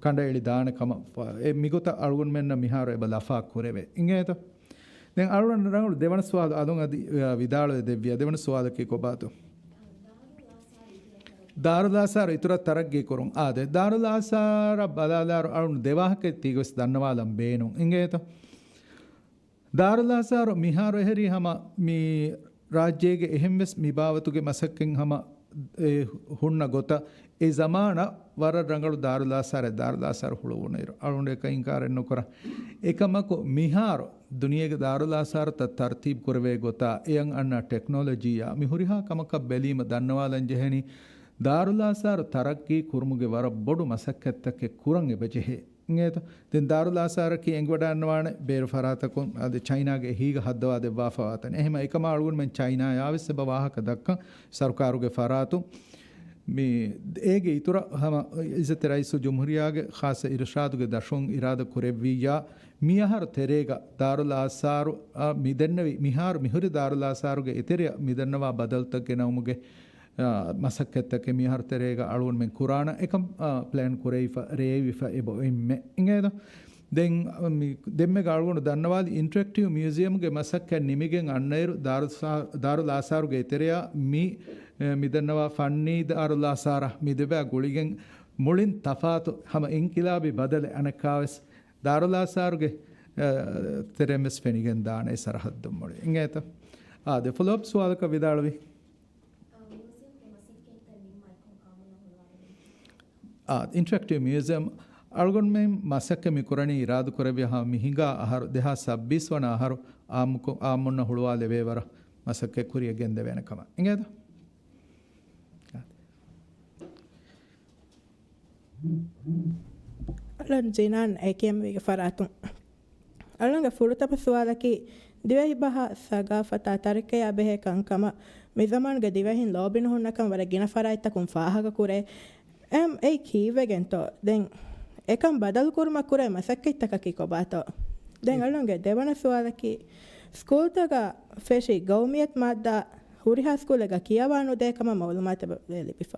ކަނޑައެޅި ދާނެ ކަމަށް ފަ-، އެ މިގޮތަށް އަޅުގަނޑުމެންނަށް މިހާރު އެބަ ލަފާ ކުރެވޭ. އިނގޭތަ؟ ދެން އަޅުގަނޑު ރަނގަޅު ދެވަނަ ސުވާލު އަލުން އަދި، އަ، ވިދާޅުވެ ދެއްވިޔާ. ދެވަނަ ސުވާލަކީ ކޮބާތޯ؟ ދާރުލާސާރު އިތުރަށް ތަރައްގީ ކުރުން. އާދެ، ދާރުލާސާރަށް ބަލާލާރު އަޅުން ދެ ވާހަކައެއް ތީގަވެސް ދަންނަވާލަން ބޭނުން. އިނގޭތަ؟ ދާރުލާސާރު މިހާރު އެހެރީ ހަމަ މި ރާއްޖޭގެ އެހެންވެސް މި ބާވަތުގެ މަސައްކަތް ހަމަ އެ ހުންނަ ގޮތަށް އެ ޒަމާނަށް ވަރަށް ރަނގަޅު ދާރުލާސާރެއް، ދާރުލާސާރު ހުޅުވުނުއިރު. އަޅުގަނޑު އެކަށް އިންކާރެއް ނުކުރަން. އެކަމަކު މިހާރު ދުނިޔޭގެ ދާރުލާސާރުތައް ތަރުތީބު ކުރެވޭ ގޮތާ، އެއަށް އަންނަ ޓެކްނޮލޮޖީއާ މި ހުރިހާ ކަމަކަށް ބެލީމަ ދަންނަވާލަން ޖެހެނީ، ދާރުލާސާރު ތަރައްގީ ކުރުމުގެ ވަރަށް ބޮޑު މަސައްކަތްތަކެއް ކުރަން އެބަޖެހޭ. އިނގޭތަ؟ ދެން ދާރުލާސާރަކީ އެނގިވަޑައިގަންނަވާނެ ބޭރު ފަރާތަކުން އަދި ޗައިނާގެ އެހީގަ ހައްދަވާ ދެއްވާފަވާ ތަނެއް. އެހެމަ އެކަމާ އަޅުގަނޑުމެން ޗައިނާޔާވެސް އެބަ ވާހަކަ ދައްކަން ސަރުކާރުގެ ފަރާތުން މި އޭގެ އިތުރަށް ހަމަ އިއްޒަތްތެރި ރައީސުލްޖުމްހޫރިއްޔާގެ ޚާއްސަ އިރުޝާދުގެ ދަށުން އިރާދަ ކުރެއްވިއްޔާ، މި އަހަރު ތެރޭގަ ދާރުލާސާރު، އަ، މި ދެންނެވި މިހާރު މިހުރި ދާރުލާސާރުގެ އެތެރެއަށް މި ދަންނަވާ ބަދަލުތައް ގެނައުމުގެ، އާ، މަސައްކަތްތަކެއް މިހާރު ތެރޭގަ އަޅުގަނޑުމެން ކުރާނަ އެކަން، އާ، ޕްލޭން ކުރެވިފަ، ރޭވިފަ އެބަ އޮތްމެ. އިނގޭތަ؟ ދެން، މި، ދެންމެގަ އަޅުގަނޑު ދަންނަވާލި އިންޓަރެކްޓިވް މިއުޒިއަމްގެ މަސައްކަތް ނިމިގެން އަންނައިރު ދާރުސާ-، ދާރުލާސާރުގެ އެތެރެއާ މި، އެ، މިދަންނަވާ ފަންނީ ދާރުލާސާރަށް މި ދެބައި ގުޅިގެން މުޅިން ތަފާތު ހަމަ އިންޤިލާބީ ބަދަލެއް އަނެއްކާވެސް ދާރުލާސާރުގެ، އެ، ތެރެއިން ވެސް ފެނިގެން ދާނެ ސަރަހައްދުން މުޅި. އިނގޭތަ؟ އާދެ، ފޮލޯއަޕް ސުވާލަކަށް ވިދާޅުވި. އާ، އިންޓަރެކްޓިވް މިއުޒިއަމް އަޅުގަނޑުމެން މަސައްކަތް މި ކުރަނީ އިރާދަ ކުރެއްވި ހަމަ މި ހިނގާ އަހަރު ދެހާސް ސައްބީސް ވަނަ އަހަރު އާއްމުކޮށް، އާއްމުންނަށް ހުޅުވާލެވޭ ވަރަށް މަސައްކަތް ކުރިއަށް ގެންދެވޭނެ ކަމަށް. އިނގޭތަ؟ އަލަން ޒިނާން އޭކޭއެމްވީގެ ފަރާތުން. އަޅުގަނޑުގެ ފުރަތަމަ ސުވާލަކީ، ދިވެހިބަހާ ސަގާފަތާ ތަރިކަޔާ ބެހޭ ކަންކަމަށް މި ޒަމާނުގެ ދިވެހިން ލޯބިނުހުންނަކަން ވަރަށް ގިނަ ފަރާތްތަކުން ފާހަގަކުރޭ. އެމް، އެއީ ކީއްވެގެންތޯ؟ ދެން އެކަން ބަދަލުކުރުމަށް ކުރޭ މަސައްކަތްތަކަކީ ކޮބާތޯ؟ ދެން އަޅުގަނޑުގެ ދެވަނަ ސުވާލަކީ، ސްކޫލްތަކަށް ފެށި ގައުމިއްޔަތު މާއްދާ ހުރިހާ ސްކޫލެއްގަ ކިޔަވާ ނުދޭ ކަމަށް މައުލޫމާތެއް ލިބިފަ.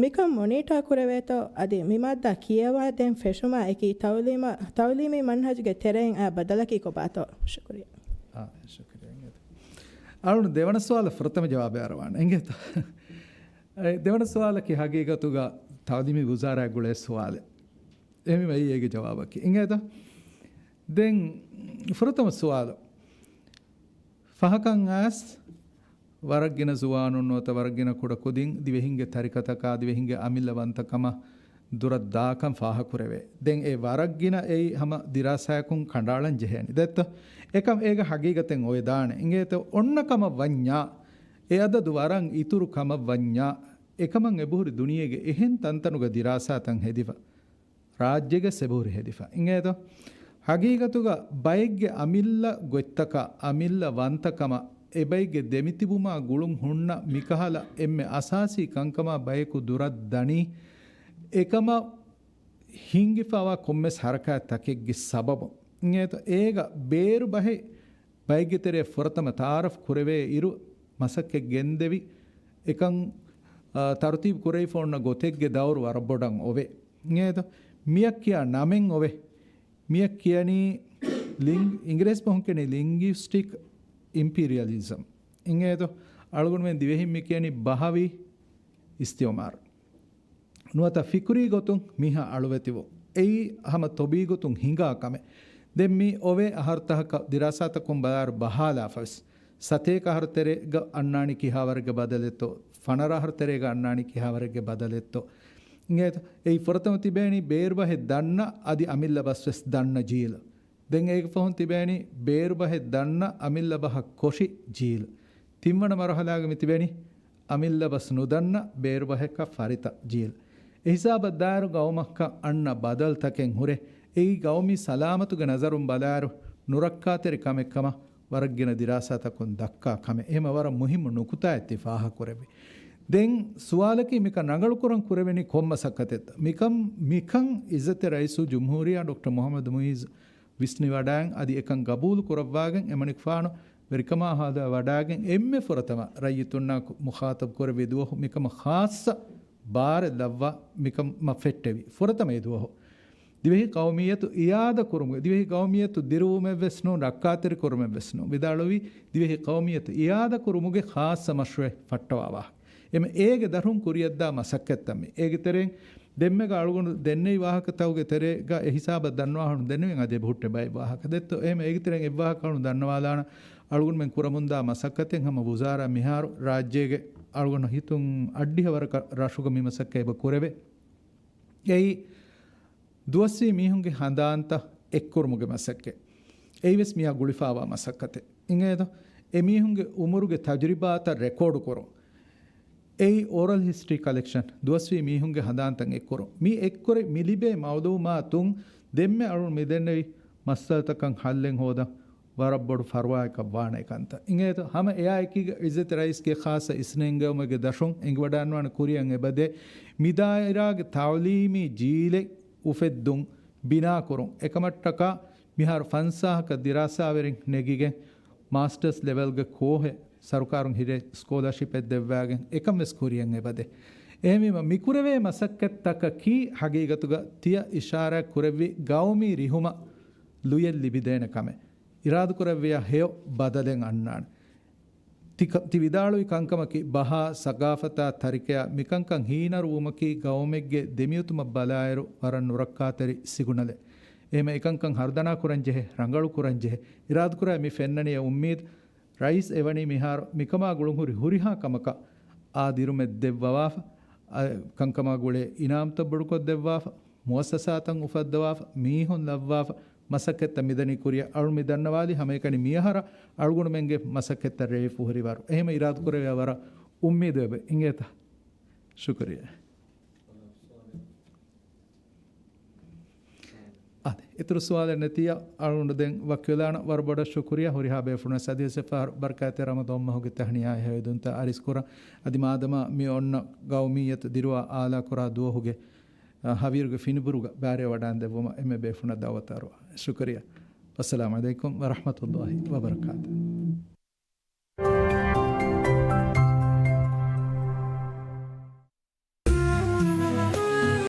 މިކަން މޮނީޓާ ކުރެވޭތޯ؟ އަދި މި މާއްދާ ކިޔަވާދޭން ފެށުމާ އެކީ ތައުލީމަށް، ތައުލީމީ މަންހަޖުގެ ތެރެއިން އައި ބަދަލަކީ ކޮބާތޯ؟ ޝުކުރިއްޔާ. އާ، ޝުކުރިއްޔާ. އަޅުގަނޑު ދެވަނަ ސުވާލަށް ފުރަތަމަ ޖަވާބެއް އަރަވާނެ. އިނގޭތަ؟ އެ، ދެވަނަ ސުވާލަކީ ހަގީގަތުގަ ތައުލީމީ ވުޒާރާއަށް ގުޅޭ ސުވާލެއް. އެހެންވީމަ އެއީ އޭގެ ޖަވާބަކީ. އިނގޭތަ؟ ދެން ފުރަތަމަ ސުވާލު. ފަހަކަށް އައިސް ވަރަށް ގިނަ ޒުވާނުން ނުވަތަ ވަރަށް ގިނަ ކުޑަކުދިން ދިވެހިންގެ ތަރިކަތަކާ ދިވެހިންގެ އަމިއްލަ ވަންތަކަމާ ދުރަށް ދާކަން ފާހަކުރެވޭ. ދެން އެ ވަރަށް ގިނަ އެއީ ހަމަ ދިރާސާއަކުން ކަނޑައަޅަން ޖެހޭނެ. ދެއްތޯ؟ އެކަމް އޭގަ ހަގީގަތެއް އޮވެދާނެ. އިނގޭތޯ؟ އޮންނަ ކަމަށް ވަންޏާ، އެ އަދަދު ވަރަށް އިތުރު ކަމަށް ވަންޏާ، އެކަމަށް އެބަހުރި ދުނިޔޭގެ އެހެން ތަންތަނުގަ ދިރާސާތައް ހެދިފަ. ރާއްޖޭގަ އެބަހުރި ހެދިފަ. އިނގޭތޯ؟ ހަގީގަތުގަ ބައެއްގެ އަމިއްލަ ގޮތްތަކާ، އަމިއްލަ ވަންތަކަމަށް އެބައެއްގެ ދެމިތިބުމާ ގުޅުން ހުންނަ މިކަހަލަ އެންމެ އަސާސީ ކަންކަމާ ބަޔަކު ދުރަށް ދަނީ، އެކަމަށް ހިންގިފަވާ ކޮންމެސް ހަރަކާތްތަކެއްގެ ސަބަބުން. އިނގޭތޯ؟ އޭގަ ބޭރު ބަހެއް ބައެއްގެ ތެރެއަށް ފުރަތަމަ ތައާރަފް ކުރެވޭ އިރު، މަސައްކަތް ގެންދެވި، އެކަން ތަރުތީބު ކުރެވިފަ އޮންނަ ގޮތެއްގެ ދައުރު ވަރަށް ބޮޑަށް އޮވޭ. އިނގޭތޯ؟ މިއަށް ކިޔާ ނަމެއް އޮވޭ. މިއަށް ކިޔަނީ ލިން-، އިނގިރޭސި ބަހުން ކިޔަނީ ލިންގިސްޓިކް އިމްޕީރިއަލިޒަމް. އިނގޭތޯ؟ އަޅުގަނޑުމެން ދިވެހިން މި ކިޔަނީ ބަހަވީ އިސްތިއުމާރު. ނުވަތަ ފިކުރީ ގޮތުން މީހާ އަޅުވެތިވުން. އެއީ ހަމަ ތޮބީ ގޮތުން ހިނގާ ކަމެއް. ދެން މި އޮވޭ އަހަރުތަކަށް ދިރާސާތަކުން ބަލާއިރު ބަހާލާފަވެސް. ސަތޭކަ އަހަރު ތެރޭގަ އަންނާނީ ކިހާވަރެއްގެ ބަދަލެއްތޯ، ފަނަރަ އަހަރު ތެރޭގަ އަންނާނީ ކިހާވަރެއްގެ ބަދަލެއްތޯ. އިނގޭތޯ؟ އެއީ ފުރަތަމަ ތިބޭނީ ބޭރުބަހެއް ދަންނަ އަދި އަމިއްލަ ބަސްވެސް ދަންނަ ޖީލު. ދެން އޭގެ ފަހުން ތިބޭނީ ބޭރުބަހެއް ދަންނަ އަމިއްލަ ބަހަށް ކޮށި ޖީލު. ތިންވަނަ މަރުހަލާގަ މި ތިބޭނީ އަމިއްލަ ބަސް ނުދަންނަ ބޭރުބަހަކަށް ފަރިތަ ޖީލު. އެހިސާބަށް ދާއިރު ގައުމަކަށް އަންނަ ބަދަލުތަކެއް ހުރޭ. އެއީ ގައުމީ ސަލާމަތުގެ ނަޒަރުން ބަލާއިރު ނުރައްކާތެރި ކަމެއް ކަމަށް ވަރަށް ގިނަ ދިރާސާތަކުން ދައްކާ ކަމެއް. އެހެމަ ވަރަށް މުހިއްމު ނުކުތާއެއް ތި ފާހަގަކުރެއްވި. ދެން ސުވާލަކީ މިކަން ރަނގަޅުކުރަން ކުރެވެނީ ކޮން މަސައްކަތެއްތަ؟ މިކަން، މިކަން އިއްޒަތްތެރި ރައީސުލްޖުމްހޫރިއްޔާ ޑޮކްޓަރ މުޙައްމަދު މުޢިއްޒު ވިސްނިވަޑައިން އަދި އެކަން ގަބޫލު ކުރައްވާގެން އެމަނިކުފާނު ވެރިކަމާ ހަދާ ވަޑައިގެން އެންމެ ފުރަތަމަ ރައްޔިތުންނާ މުޚާޠަބު ކުރެއްވި ދުވަހު މިކަމަށް ޚާއްޞަ ބާރެއް ލައްވާ މިކަމަށް ފެއްޓެވި ފުރަތަމަ އެ ދުވަހު. ދިވެހި ޤައުމިއްޔަތު އިއާދަ ކުރުމުގެ، ދިވެހި ޤައުމިއްޔަތު ދިރުވުމެއް ވެސް ނޫން، ރައްކާތެރި ކުރުމެއް ވެސް ނޫން. ވިދާޅުވީ ދިވެހި ޤައުމިއްޔަތު އިއާދަ ކުރުމުގެ ޚާއްޞަ މަޝްރޫޢެއް ފައްޓަވާ ވާހަކަ. އެމަ އޭގެ ދަށުން ކުރިއަށްދާ މަސައްކަތްތައް މި. އޭގެ ތެރެއިން ދެންމެގަ އަޅުގަނޑު ދެންނެވި ވާހަކަތަކުގެ ތެރޭގަ އެ ހިސާބަށް ދަންނަވާ އަޅުން ދެންނެވިން އަދި އެބަހުއްޓޭ ބައެއް ވާހަކަ ދެއްތޯ. އެހެމަ އޭގެ ތެރެއިން އެއްވާހަކަ އަޅުން ދަންނަވާލާނަ އަޅުގަނޑުމެން ކުރަމުންދާ މަސައްކަތެއް ހަމަ ވުޒާރާ މިހާރު ރާއްޖޭގެ އަޅުގަނޑު ހިތުން އައްޑިހަ ވަރަކަށް ރަށުގަ މި މަސައްކަތް އެބަ ކުރެވޭ. އެއީ ދުވަސްވީ މީހުންގެ ހަނދާންތައް އެއްކުރުމުގެ މަސައްކަތް. އެއީވެސް މިއާ ގުޅިފާވާ މަސައްކަތެއް. އިނގޭތޯ؟ އެމީހުންގެ އުމުރުގެ ތަޖުރިބާތައް ރެކޯޑު ކުރުން. އެއީ އޯރަލް ހިސްޓްރީ ކަލެކްޝަން، ދުވަސްވީ މީހުންގެ ހަނދާންތައް އެއްކުރުން. މި އެއްކުރި މި ލިބޭ މައުލޫމާތުން ދެންމެ އަޅުން މިދެންނެވި މައްސަލަތަކަށް ހައްލެއް ހޯދަން ވަރަށް ބޮޑު ފަރުވާއަކަށް ވާނެ ކަންތައް. އިނގޭތޯ؟ ހަމަ އެއާއެކީގަ އިއްޒަތް ރައީސްގެ ޚާއްޞަ އިސްނެންގެވުމެއްގެ ދަށުން އެނގިވަޑައިންވާނެ ކުރިއަށް އެބަދޭ މި ދާއިރާގެ ތަޢުލީމީ ޖީލެއް އުފެއްދުން ބިނާކުރުން. އެކަމަށްޓަކާ މިހާރު ފަންސާހަކަށް ދިރާސާވެރިން ނެގިގެން މާސްޓަރސް ލެވެލްގެ ކޯހެއް ސަރުކާރުން ހިރޭ ސްކޯލާޝިޕެއް ދެއްވާގެން އެކަން ވެސް ކުރިއަށް އެބަދޭ. އެހެންވީމަ މިކުރެވޭ މަސައްކަތްތަކަކީ ހަގީގަތުގަ ތިޔަ އިޝާރާތް ކުރެއްވި ގައުމީ ރިހުމަށް ލުޔެއް ލިބިދޭނެ ކަމެއް. އިރާދަކުރެއްވިޔާ ހެޔޮ ބަދަލެއް އަންނާނެ. ތި ކަ-، ތި ވިދާޅުވި ކަންކަމަކީ ބަހާ، ސަގާފަތާ، ތަރިކަޔާ މިކަންކަން ހީނަރުވުމަކީ ގައުމެއްގެ ދެމިއޮތުމަށް ބަލާއިރު ވަރަށް ނުރައްކާތެރި ސިގުނަލެއް. އެހެމަ އެކަންކަން ހަރުދަނާ ކުރަންޖެހޭ، ރަނގަޅު ކުރަންޖެހޭ. އިރާދަކުރާ މި ފެންނަނީ އެ އުއްމީދު. ރައީސް އެވަނީ މިހާރު މިކަމާ ގުޅުންހުރި ހުރިހާ ކަމަކަށް އާ ދިރުމެއް ދެއްވަވާފަ، އަ، ކަންކަމާ ގުޅޭ އިނާމްތައް ބޮޑުކޮށް ދެއްވާފަ، މުއައްސަސާތައް އުފައްދަވާފަ، މީހުން ލައްވާފަ، މަސައްކަތްތައް މިދަނީ ކުރިއަށް. އަޅު މި ދަންނަވާލީ ހަމައެކަނި މިއަހަރަށް އަޅުގަނޑުމެންގެ މަސައްކަތްތައް ރޭވިފަ ހުރި ވަރު. އެހެމަ އިރާދަކުރެވޭ ވަރަށް އުއްމީދު އެބަ އިނގޭތަ؟ ޝުކުރިއްޔާ. އާދެ، އިތުރު ސުވާލެއް ނެތިއްޔާ، އަޅުގަނޑު ދެން ވަކިވެލާނަ. ވަރަށް ބޮޑަށް ޝުކުރިއްޔާ. ހުރިހާ ބޭފުޅުން ސަދިޔަސެފާރު ބަރަކާތެ ރަމަޟާން މަހުގެ ތަހްނިޔާ ހެޔޮއެދުންތައް އަރިސްކުރަން. އަދި މާދަމާ މި އޮންނަ ގައުމިއްޔަތު ދިރުވާ އާލާކުރާ ދުވަހުގެ، އަ، ހަވީރުގެ ފިނިބުރުގަ ބާރޭ ވަޑާން ދެއްވުމަށް އެންމެ ބޭފުޅުންނަށް ދައުވަތު އަރުވާ. ޝުކުރިއްޔާ. ވައްސަލާމް ޢަލައިކުމް ވަރަޙްމަތުﷲ ވަބަރަކާތު.